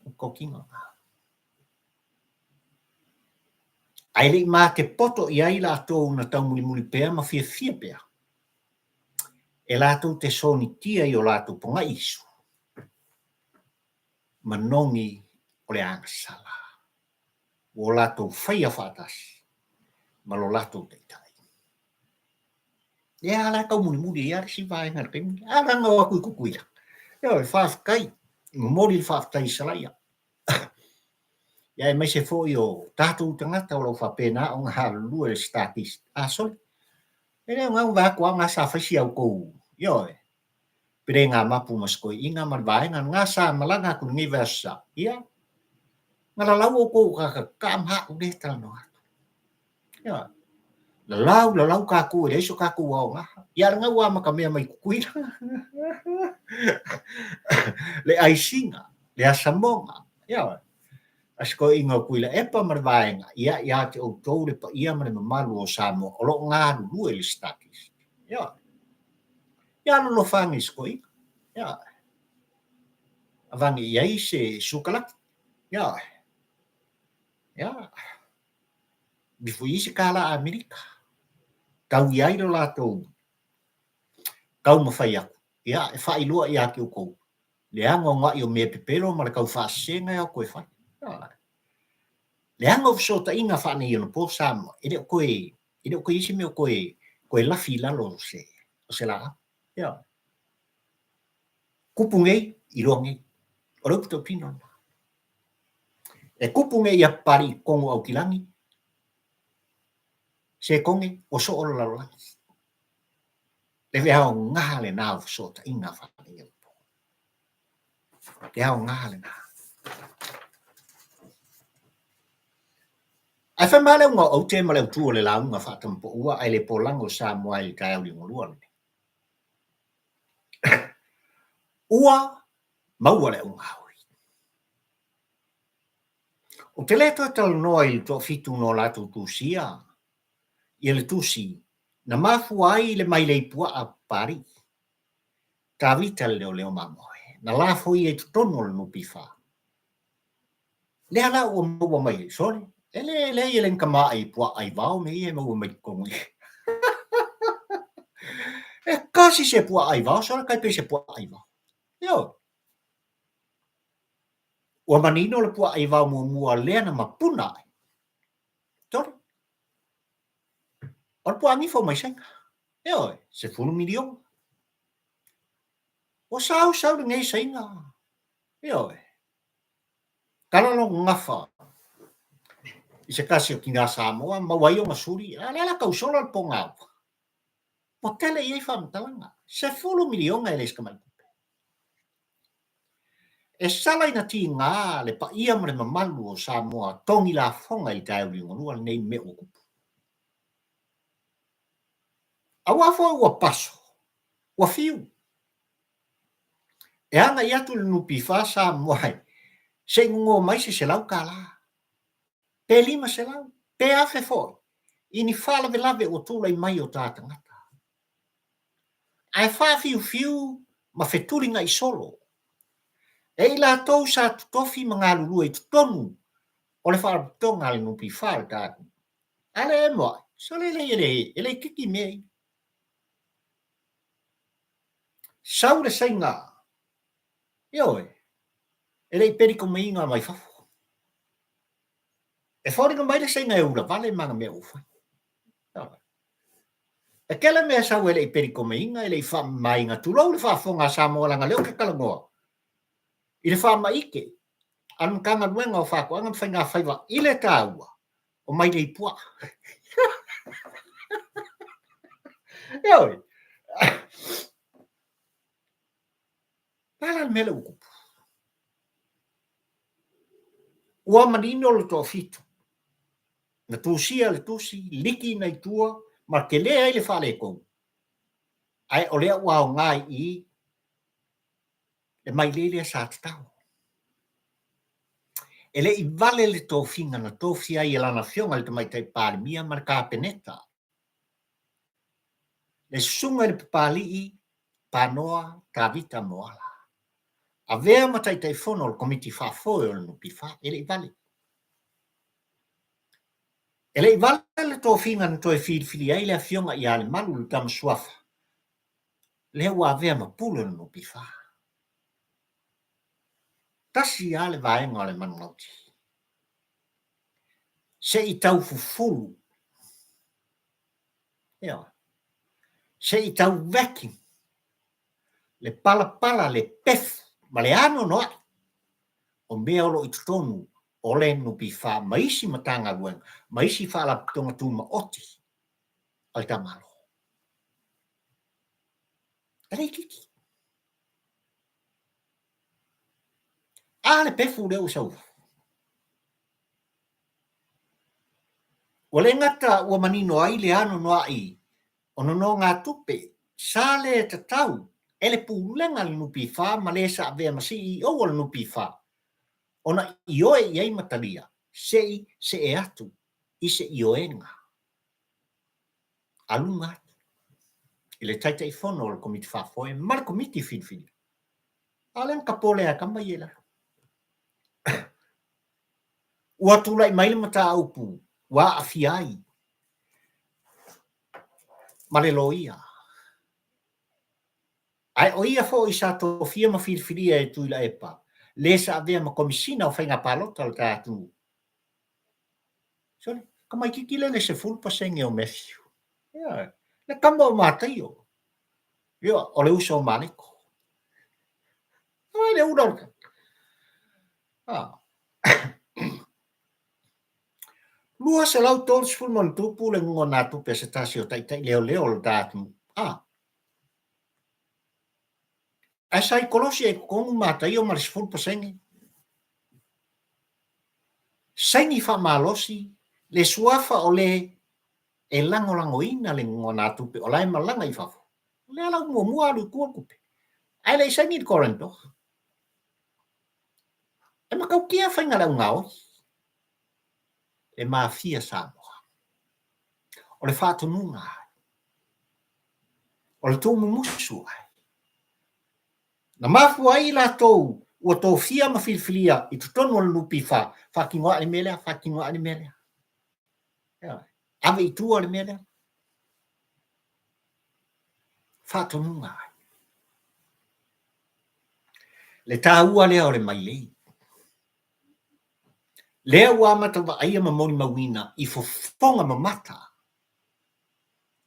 O totino na. Ae le i mate poto i ai latou na taumulimuli pea ma fiafia pea e latou te sonitia i o latou pogaiisu manogi o le agasala ua o latou faia faatasi ma lo latou taitai. Ia, la e taumulimuli ai lava le isi vaega i le taimi lenei. A leaga o atu i Tutuila. Ioe, faafetai. Momoli le faafetai i Salaia. Ia aemaise foi o tatou tagata o lo o faapena ona galulue i le Star-Kist. A sole, e le aoga ona vaai atu lava o na sa fai si a outou, ioe, pelega mapu ma si toeaina ma le vaega lena sa malaga atu i lenei vaiaso sa, ia, na lalau outou o tagata tataa ma au lea e talanoa atu. Ioe. Lalau, lalau tatou e leai so tatou aoga. Ia a o lena ua amatamea mai Tutuila le aisiga, le asamoga, ioe, a si toeaina o Tuilaepa ma le vaega, ia, ia te outou le paia ma le mamalu o Samoa o lo o galulue i le Star-Kist. Ioe. Ia alolofa ane i si toeaina. Ioe. Avane i ai se sukalaki. Ioe. Ia. Ifo i se kālā Amerika, tau i ai lo latou taumafai atu, ia, e faailoa ia te outou le anoanoai o mea pepelo ma le tau faasesega e ao toe fai. Leaga o fesootaiga faaneionapo Samoa, e le o toe, e le o toe i ai se mea o toe, toe lafi i lalo o se, o se laau. Ia. Kupu nei, iloa nei. O le upu tautino lena. E kupu nei ia Papali'i i totonu o Aukilani, sekone ua soo le lalolagi. Le aoga lena o fesootaiga faaneionapo. Le aoga lena. Ae fai mai le auga o aute ma le autu o le lauga faatamapoua ae le polago o Samoa i le taeao liugalua lenei. Ua maua le augaoi. Ou te le toe talanoa i le toafitu na o latou tusia ia le tusi na mafua ai le mailei puaa a Papalii, Tavita le leoleo mamoe, na lafoia i totonu o le NPF. Lea la ua maua mai ai, sole, e le, leai e le ni tama ai puaa ai vao mea ia e maua mai totonu i. E kasi se puaa ai vao, sole tai pei se puaa ai vao. Ioe. Ua manino le puaa ai vao muamua lea na mapuna ai. Tole. O le puaa nifo mai Saina. Ioe, 10 miliona. Ua sau sau lenei Saina. Ioe. Tala lona gafa i se tasi o tina Samoa, maua ai ona suli, a o lea la tau sola le pogaua. Ua tele i ai faamatalaga, 10 miliona e le se tamai tupe. E sala ina tiga le paia ma le mamalu o Samoa togi lafoga i le taeao liugalua lenei mea ua tupu. Aua foi ua paso, ua fiu. E agai atu i le NPF Samoa se i gogo mai se $100, pe $500, pe $1,000 foi i ni faalavelave ua tulai mai o ta tagata. Ae faafiufiu ma fetulinai solo e i latou sa totofi ma galulue i totonu o le Faalapotopotoga a le NPF le ta atunuu. A le emo ae, sole lelei e le itiiti mea ia. Sau le Saina, ioe, e le i pelikomaiina mai fafo. E foliga mai le Saina e ulavale ma ana mea ua fai. E tele mea e sau e le i pelikomaiina, e le i faamamaina, tulou le faafofoga a Samoa leaga o lea ou te talanoa i le faamaite a le Matagaluega o Faatoaga ma Faiga Faiva i le taua o mailei puaa. Ioe. O le a la le mea lea ua tupu? Ua manino le toafitu na tusia le tusi, liki nai tua ma tele ai le faaletonu, ae o lea ua aoga i i le mailei lea sa tatau. E le i vale le tofiga na tofia ai e lana Afioga i le Tamaitai Palemia ma le Kapeneta, le Susuga i le Papalii Panoa Tavita Moala, avea ma Taitaifono o le Komiti Faafoe o le NPF, e le i vale. E le i vale le tofiga na toe filifili ai le Afioga ia Lemalu le Tama Suafa, lea ua avea ma pule o le NPF. Tasi lava le vaega o le manulauti. Se i tau fufulu. Ioe. Se i tau vacuum le palapala, le pefu ma le anoanoai o mea o lo o i totonu o le NPF ma isi Matagaluega ma isi Faalapotopotoga Tumaoti a le ta Malo. E le itiiti. A le pefu lea ua sau fafo. Ua le gata ua manino ai le anoanoai o nonogatupe sa le tatau e le Pulega a le NPF ma le sa avea ma CEO o le NPF ona ioe i ai ma talia se i see atu i se ioega a luga atu i le Taitaifono o le Komiti Faafoe ma le Komiti Filifilia. A o lea na tapole lava e tama ia i lalo. Ua tulai mai le mataupu ua aafia ai ma le loia. Ae o ia foi sa tofia ma filifilia e Tuilaepa, le sa avea ma Komisina o Faiga Palota o le ta atunuu. Sole, tamaitiiti lea le 10% o Matthew. Ioe, le tama o Mataio. Ioe, o le uso o Mareko. Ai le ula o le tagata. Ah. 230 le nonogatupe a se tasi o taitai leoleo o le ta atunuu. Ah. Ae sa i kolosi ai i totonu Mataio ma le 10%. Saini faamalosi le suafa o le e lagolagoina le nonogatupe o la e malaga i fafo. O lea la ua muamua alu i tua le tupe, ae le i saini le guarantor. E matautia faiga a le augaoi e mafia Samoa. O le faatonuga ai, o le tuumumusu ai. Na mafua ai i latou ua tofia ma filifilia i totonu o le NPF, faatino ae le mea lea, faatino ae le mea lea. Ioe. Ave i tua le mea lea. Faatonuga ai. Le taua lea o le mailei. Lea ua amata vaaia ma molimauina i fofoga mamata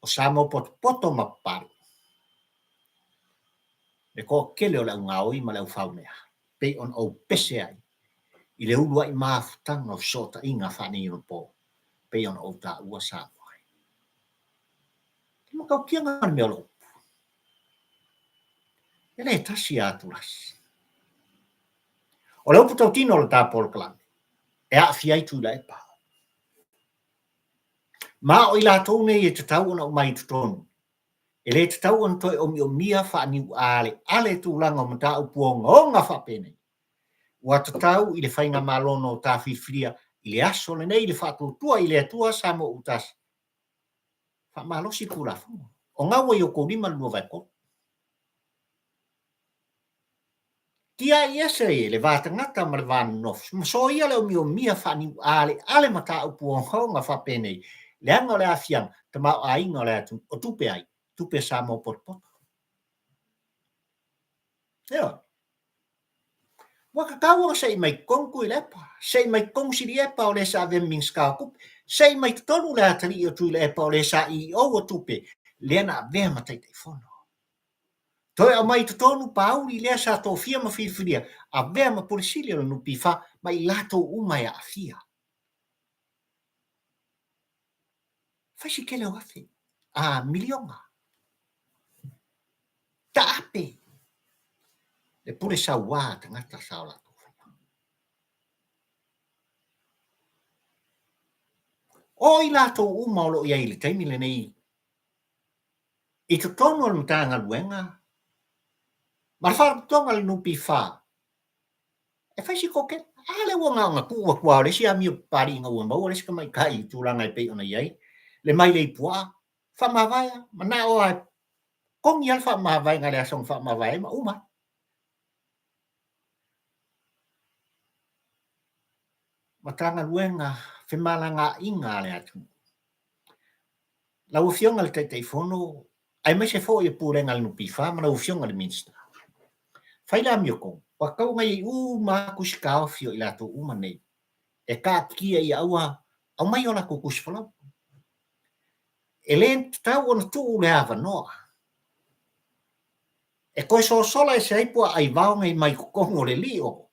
o Samoa potopoto ma papale, le toatele o le augaoi ma le aufaumea, pei ona ou pese ai i le uluai mafutaga o fesootaiga faaneionapo pei ona ou taua Samoa ai. E matautia le mea o lo o upu. E le tasi a Tulasi. O le upu tautino o le ta polokalame, e aafia ai Tuilaepa. Ma o i latou nei e tatau ona aumai i totonu, e le tatau ona toe omiomia faaniualeale tulaga o mataupu ogaoga faapenei. Ua tatau i le Faigamalo na ta filifilia i le aso lenei le faatuatua i le Atua Samoa ua tasi, faamalosi le Tulafono. O gau ai i outou lima le 2/3. Tiai ese le va tagata ma le va nonofo, ma soia le omiomia faaniualeale mataupu ogaoga faapenei, leaga o le aafiaga tamaoaiga o le atunuu, o tupe ai? Tupe a Samoa potopoto. Ioe. Ua tatau ona sei mai totonu Tuilaepa, sei mai totonu Silieva o le sa avea ma Minisita o Tupe, sei mai totonu le atalii o Tuilaepa o le sa CEO o tupe, lea na avea ma Taitaifono. Toe aumai i totonu Pauli lea sa tofia ma filifilia, avea ma Pule Sili o le NPF ma i latou uma e aafia. Fai si tele o afe, a miliona. Taape le pule sauā a tagata sa o latou faia. O i latou uma o lo o i ai i le taimi lenei i totonu o le Matagaluega ma le Faalapotopotoga a le NPF e fai si toatele. A lea ua na ona tuu atu lava o le isi amio papalii ina ua maua le isi tamaitai i tulaga e pei ona i ai le mailei puaa, faamavae lava, manao lava e kogi lava le faamavaega i le aso na faamavae ai ma uma ai. Matagaluega femalagaaiga a le atunuu. Lau Afioga i le Taitaifono, aemaise foi o Pulega a le NPF ma lau Afioga i le Minisita, fai le amiotonu, ua tatau ona i ai uma lava tusi taofi o i latou uma nei e taatitia ia aua aumai o latou tusi folau. E le tatau ona tuu le avanoa e toe sosola ese ai puaa aivao nei mai totonu o le lio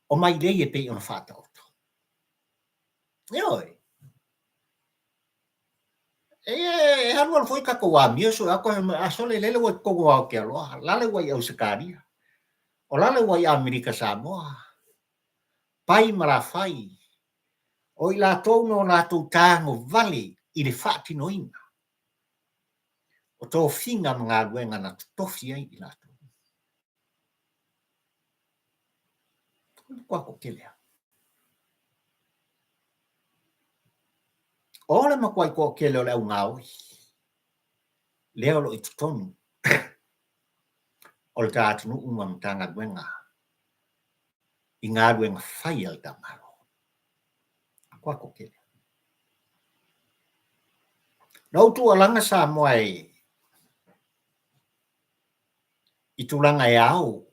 o mailei e pei ona faataoto. Ioe. E, e alualu foi tatou amio sue atu ai a sole lele ua i totonu o Aotearoa, lale ua i Ausetalia, o lale ua i Amerika Samoa, pai ma lafai, o i latou na o latou tagovale i le faatinoina o tofiga ma galuega na totofi ai i latou. O le matua toatele lava. O le matuai toatele o le au gaoi lea o lo o i totonu o le ta atunuu ma Matagaluega i galuega fai a le ta Malo. Matua toatele. Na ou tuualaga Samoa e i tulaga e ao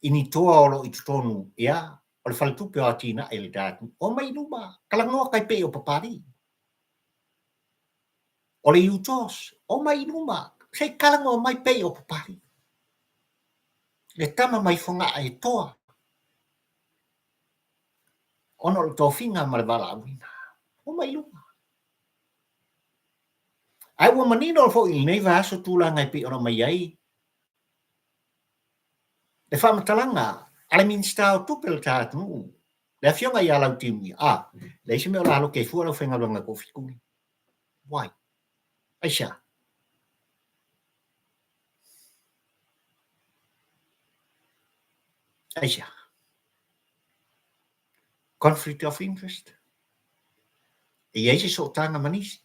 i ni toa o lo o i totonu, ia, o le Faletupe o Atinae le ta atunuu. Omai i luma, talanoa tai pei o Papalii. O le UTOS, omai i luma, se i talanoa mai pei o Papalii. Le tama mai Fogaa e toa, ona o le tofiga ma le valaauina. Omai i luma. Ae ua manino foi i lenei vaiaso tulaga e pei ona aumai ai le faamatalaga a le Minisita o Tupe o le ta atunuu, le Afioga ia Lautimuia, a, leai se mea o la lote ai fua le aufaigaluega toafitu nei. Why? Aisea? Aisea? Conflict of interest? E i ai se sootaga ma nisi?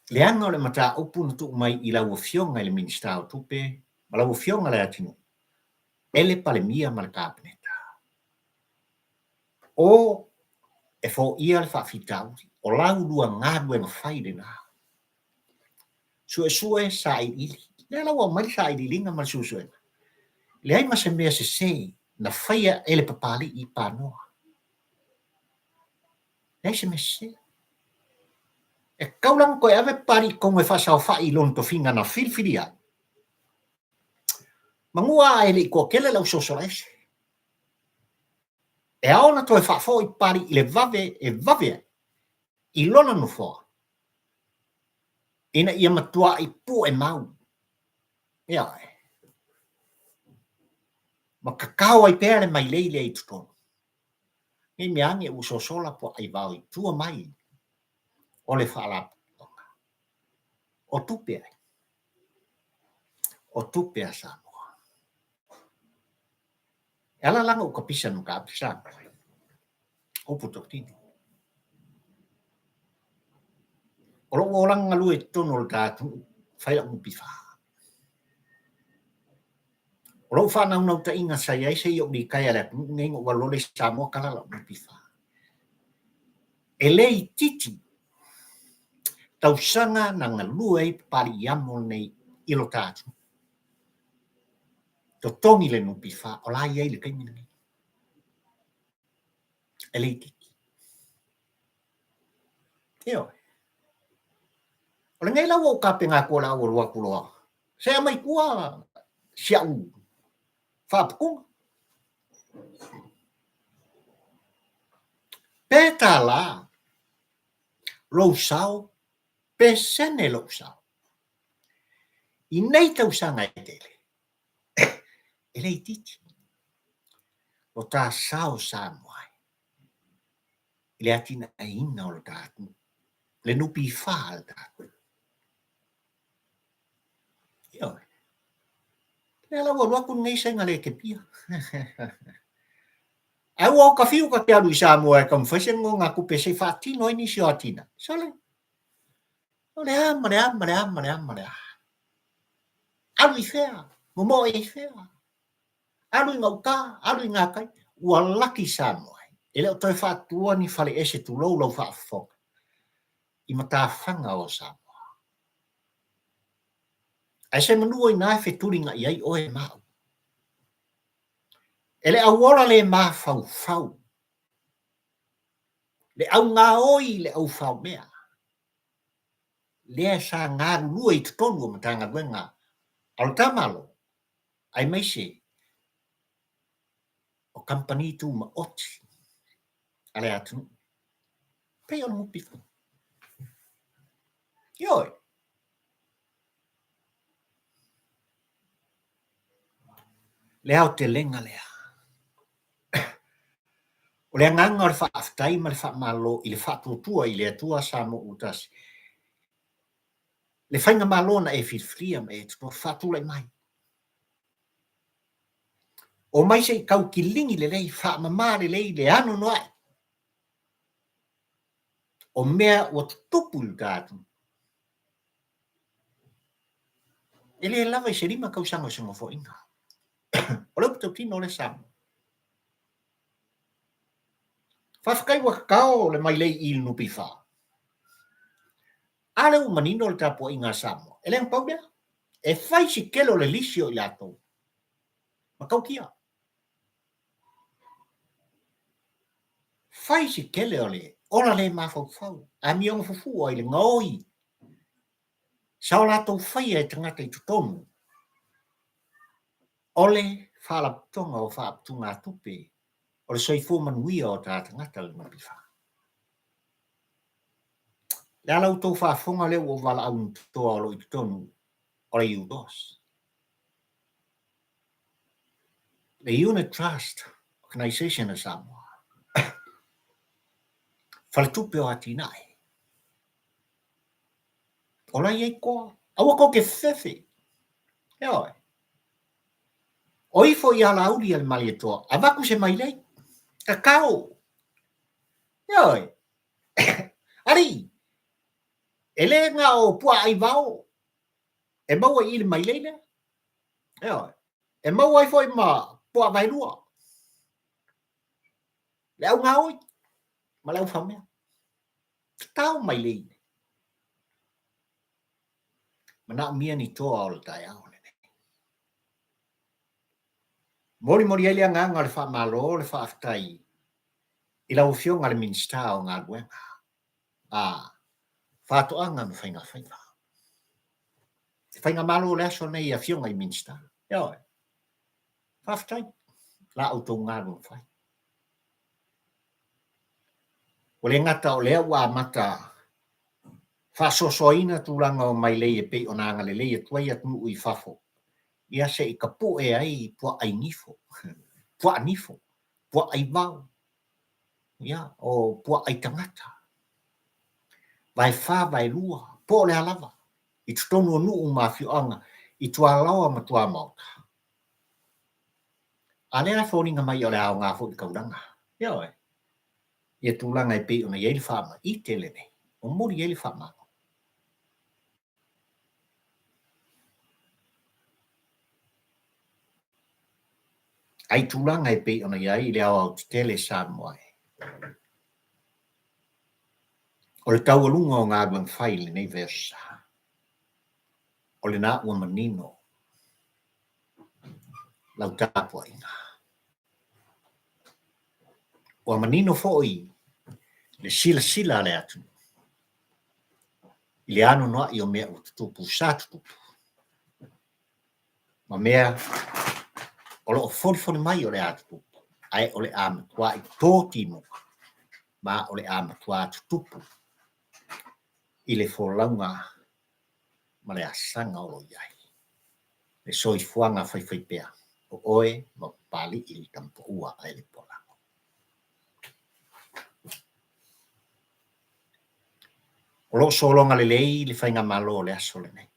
Leaga o le mataupu na tuu mai i lau Afioga i le Minisita o Tupe ma lau Afioga Leatinuu e le Palemia ma le Kapeneta. O e foia le faafitauli, o lau lua galuega fai lena. Suesue sailiili. Lea la ua aumai le sailiiliga ma le suesuega. Leai ma se mea sese na faia e le Papalii i Panoa. Leai se mea sese. E tatau la ona toe ave Papalii i totonu e faasaofai i lona tofiga na filifilia ai. Manua a e le i toatele le au sosola ese. E ao ona toe faafoi Papalii i le vave e vave ai i lona nofoa ina ia matuai pue mau. Ioe. Ma tatao ai pea le mailei lea i totonu. Ne i mea ane ua sosola puaa aivao i tua mai o le Faalapotopotoga. O tupe ai? O tupe a Samoa. E ala la ona ou tapisa i le mataupu Samoa. Upu tautino. O lou olaga galue i totonu o le ta atunuu, fai lau NPF. O lou faanaunautaiga sa i ai seia ou litaea i le atunuu lenei na ou alu loa lea i Samoa tala lau NPF. E le itiiti tausaga na galue ai Papalii Amo lenei i lo ta atunuu. Totogi le NPF o la e i ai i le taimi lenei. E le itiiti. Ioe. O lenei la ua ou tapena atu o le a ou alu atu loa. Se aumai tua si au faaputuga. Pe tālā lou sao, pe sene lou sao. I nei tausaga e tele, e le itiiti. Lo tā sao Samoa ai i le atinaeina o lo tā atunuu, le NPF a le tā atunuu. Ioe. Lea la ua alu atu lenei saina le kepia. Ae ua oka fiu ka te alu i Samoa e taumafai se nonogatupe se i faatino ai nisi o atinae. Sole, o le a ma le a ma le a ma le a ma le a. Alu i fea, momoe i fea. Alu i gauta, alu i gatai. Ua laki Samoa e le o toe faatutua ni fale ese tulou lau faafofoga i matafaga o Samoa. Ae se manu inā e fetulinai ai oe ma au. E le auola le mafaufau, le augaoi i le aufaomea, lea sa galulue i totonu o Matagaluega a lo ta Malo, aemaise. kamupani tumaoti a le atunuu, pei o le NPF. Ioe. Le aotelega lea. O le agaga o le faafetai ma le faamalo i le faatuatua i le Atua Samoa ua tasi, le faigamalo na e filifilia ma e faatulai mai. Omai se i tau kiligi lelei, faamama lelei le anoanoai o mea ua tutupu i lo ta atunuu. E le lava i se 5 tausaga o se nofoaiga. O le upu tautino lea Samoa. Faafetai ua tatao le mailei i le NPF. A lea ua manino le tapuaiga a Samoa, e le na pau lea. E fai si tele o le lisi o i latou. Matautia. Fai si tele o le ola le mafaufau, amioga fufua i le gaoi sa o latou faia e tagata i totonu o le Faalapotopotoga o Faaputugatupe o le Soifua Manuia o Tagata le NPF. Le a la outou faafofoga lea ua ou valaau i ni toa o lo o i totonu o le UTOS, le Unit Trust Organization a Samoa, Faletupe o Atinae. O la e i ai toa. Aua tou te fefefe. Ioe. O ifo i alauli a le Malietoa, avatu se mailei. Tatao. Ioe. Alii, e le na o puaa ai vao e maua i i le mailei lea. Ioe. E maua ai foi ma puaa vaelua. Le au gaoi ma le au faumea. Tatao mailei nei. Manaomia ni toa o le taeao lenei. Molimoli ai le agaga o le faamalo, le faafetai i lau Afioga i le Minisita o Galuega, a Faatoaga ma Faiga Faiva. Le Faigamalo o le aso lenei i Afioga i Minisita. Ioe. Faafetai la outou galuega fai. Ua le gata o lea ua amata faasoasoaina tulaga o mailei e pei ona agalelei atu ai atunuu i fafo, ia se i tapue ai puaa nifo, puaa nifo, puaa aivao, ia, o puaa ai tagata, vaefa, vaelua, po o le a lava, i totonu o nuu ma afioaga i tualaoa ma tuamaota. A lea e foliga mai o le aoga foi i le taulaga. Ioe. Ia tulaga e pei ona i ai le faamaite lenei, momoli ai le faamalo. Ai tulaga e pei ona i ai le aoaotetele Samoa e. O le taualuga o galuega fai i lenei vaiaso sa, o lena ua manino lau tapuaiga. Ua manino foi le silasila a le atunuu i le anoanoai o mea ua tutupu sa tutupu ma mea o lo o folifoli mai o le a tutupu, ae o le a matuai to timuga ma o le a matua tutupu i le folauga ma le asaga o lo o i ai le soifuaga faifaipea o oe ma Papalii le Tama Paua ae le Pualago. O lo o sologa lelei le faigamalo o le aso lenei.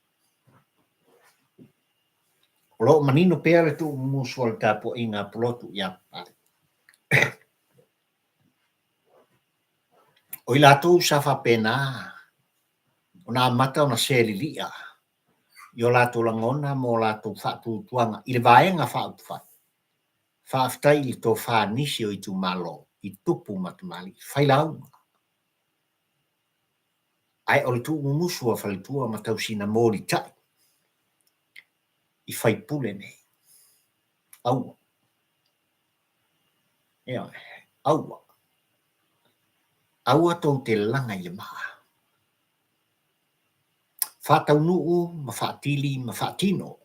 O lo o manino pea le tuumumusu o le tapuaiga a Pulotu iā Papalii. O i latou sa faapena ona amata ona selilia i o latou lagona ma o latou faatuatuaga i le Vaega Faaupufai, faafetai i le tofa a nisi o itumalo i tupu ma tamalii failauga. Ae o le tuumumusu a faletua ma tausina molitai i faipule nei. Aua. Ioe. Aua. Aua tou te laga i le maa. Faataunuu ma faatili ma faatino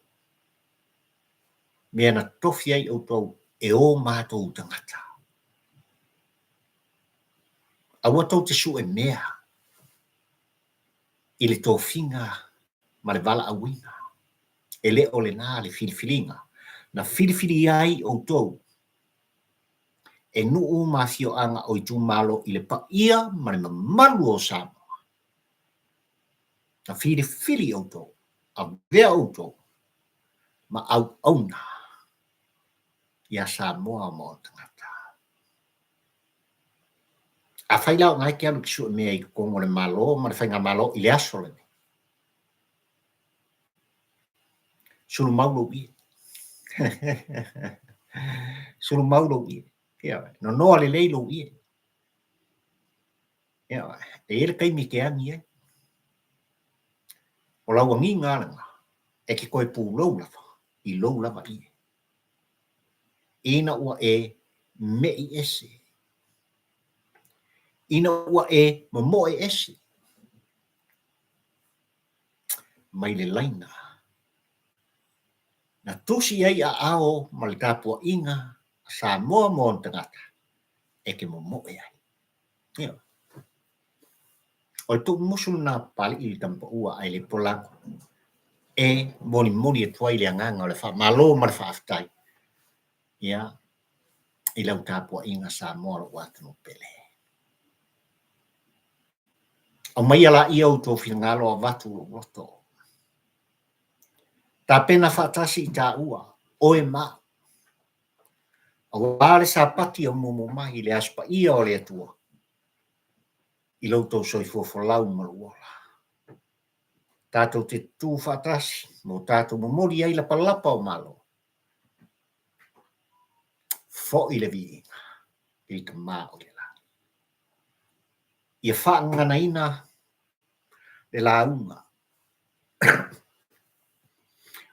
mea na tofi ai outou e o matou tagata. Aua tou te sue mea i le tofiga ma le valaauina, e le o lena le filifiliga na filifili ai outou e nuu ma afioaga o itumalo i le paia ma le mamalu o Samoa. Na filifili outou, avea outou ma auauna ia Samoa ma ona tagata. Afai la o na e te alu i te sue mea i totonu o le Malo ma le Faigamalo i le aso lenei, sulu mau lou ie. Sulu mau lou ie. Ioe. Nonoa lelei lou ie. Ioe. E i ai le taimi e te agi ai. O lau agiga lava lena, e te toe pulou lava i lou lava ie. Ina ua e me'i ese, ina ua e momoe ese mai le laina na tusi ai aao ma le tapuaiga a Samoa ma ona tagata e te momoe ai. Ioe. O le tuumusu lena a Papalii i le Tamapaua ae le Polago e molimoli atu ai le agaga o le faamalo ma le faafetai ia i lau tapuaiga Samoa lou atunuu pele. Aumaia laia outou finagalo avatu lou loto. Tapena faatasi i taua, oe ma au. Aua le Sapati aumuamu mai i le Aso Paia o le Atua, i lo outou soifua folau ma lou ola. Tatou te tutū faatasi ma o tatou momoli ai lapalapa o malo. Foi le viiga i le Tama o i le lagi. Ia faagaganaina le lauga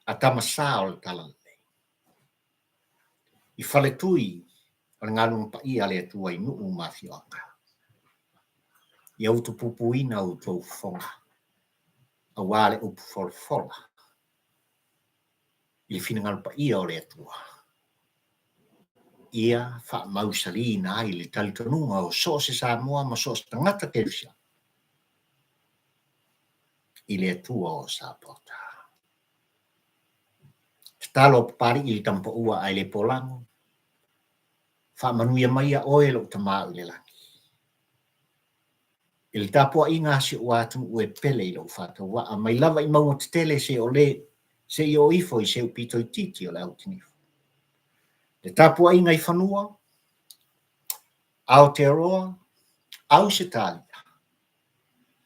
a Tama Sa o le Talalelei i faletui o le galuega paia a le Atua i nuu ma afioaga. Ia utupupuina outou fofoga aua le upu folafola i le finagalo paia o le Atua. Ia faamausaliina ai le talitonuga o so o se Samoa ma so o se tagata Kerisiano i le Atua o Sapaota. Tatalo a Papalii i le Tamapaua ae le Polago, Faamanuia mai ia oe lou Tama o i le lagi. I le tapuaiga a si ou atunuu e pele i lou faatauvaa, mai lava i mauga tetele seia oo ifo i se pito itiiti o le autinifu. Le tapuaiga i fanua, Aotearoa, Ausetalia,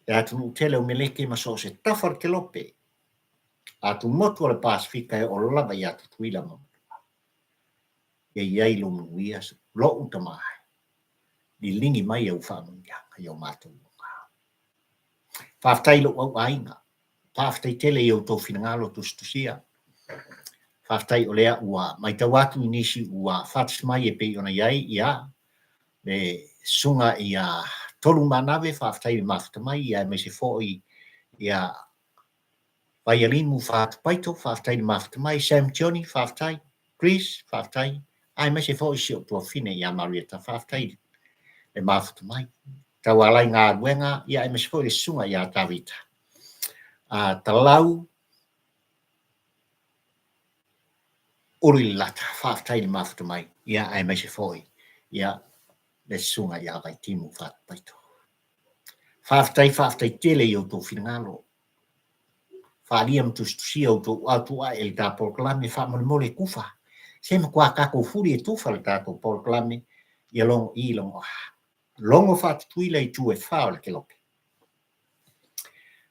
le atunuu tele o Meleke ma so o se tafa o le kelope, atumotu o le Pasefika e oo lava ia Tutuila ma Manua. Ia i ai lou manuia, lou tama e, liligi mai au faamanuiaga i o matou luga. Faafetai i lou au aiga, faafetai tele i outou finagalo tusitusia. Faafetai o lea ua matau atu i nisi ua faatasi mai e pei ona i ai ia le susuga ia Tolu Manave, faafetai i le mafuta mai, ia aemaise foi ia Vaialimu Fatupaito, faafetai i le mafuta mai, Sam Tioni, faafetai, Chris, faafetai, aemaise foi si ou tuafafine ia Marieta, faafetai i le mafuta mai. Tauala i galuega, ia aemaise foi le susuga ia Tavita. Talau Uluilelata, faafetai i le mafuta mai, ia aemaise foi ia le susuga ia Vaitimu Fatupaito. Faafetai, faafetai tele i outou finagalo. Faaalia ma tusitusia outou atu ae i le ta polokalame faamolemole e tufa. Se matua tatou fuli e tufa le tatou polokalame ia logo i logo a. Logo faatutuila i itu e fa o le kelope.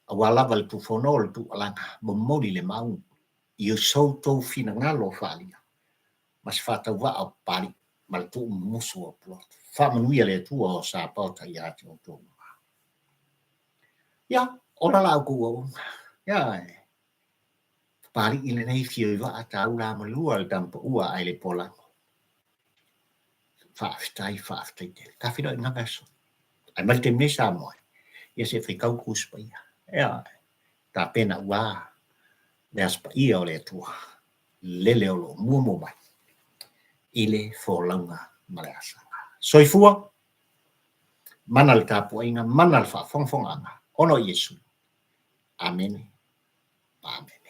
Aua lava le tufono o le tuualaga momoli le mau i so outou finagalo faaalia ma se faatauvaa o Papalii ma le tuumumusu o Pulotu. Faamanuia le Atua o Sapaota ia te outou uma. Ia, ola la outou auauna. Ia, e Papalii lenei fio i vaa taula ma lua le tamapaua ae le polago. Faafetai, faafetai tele. Ta feiloai i gave aso. Ae mai le taimi nei Samoa, ia se i faitau Tusi Paia. Ia, tapena ua le Aso Paia o le Atua, lele o lo o muamua mai. i le folauga ma le asaga. Soifua, mana le tapuaiga, mana le faafogafogaaga, ona o Iesu. Amene. Amene.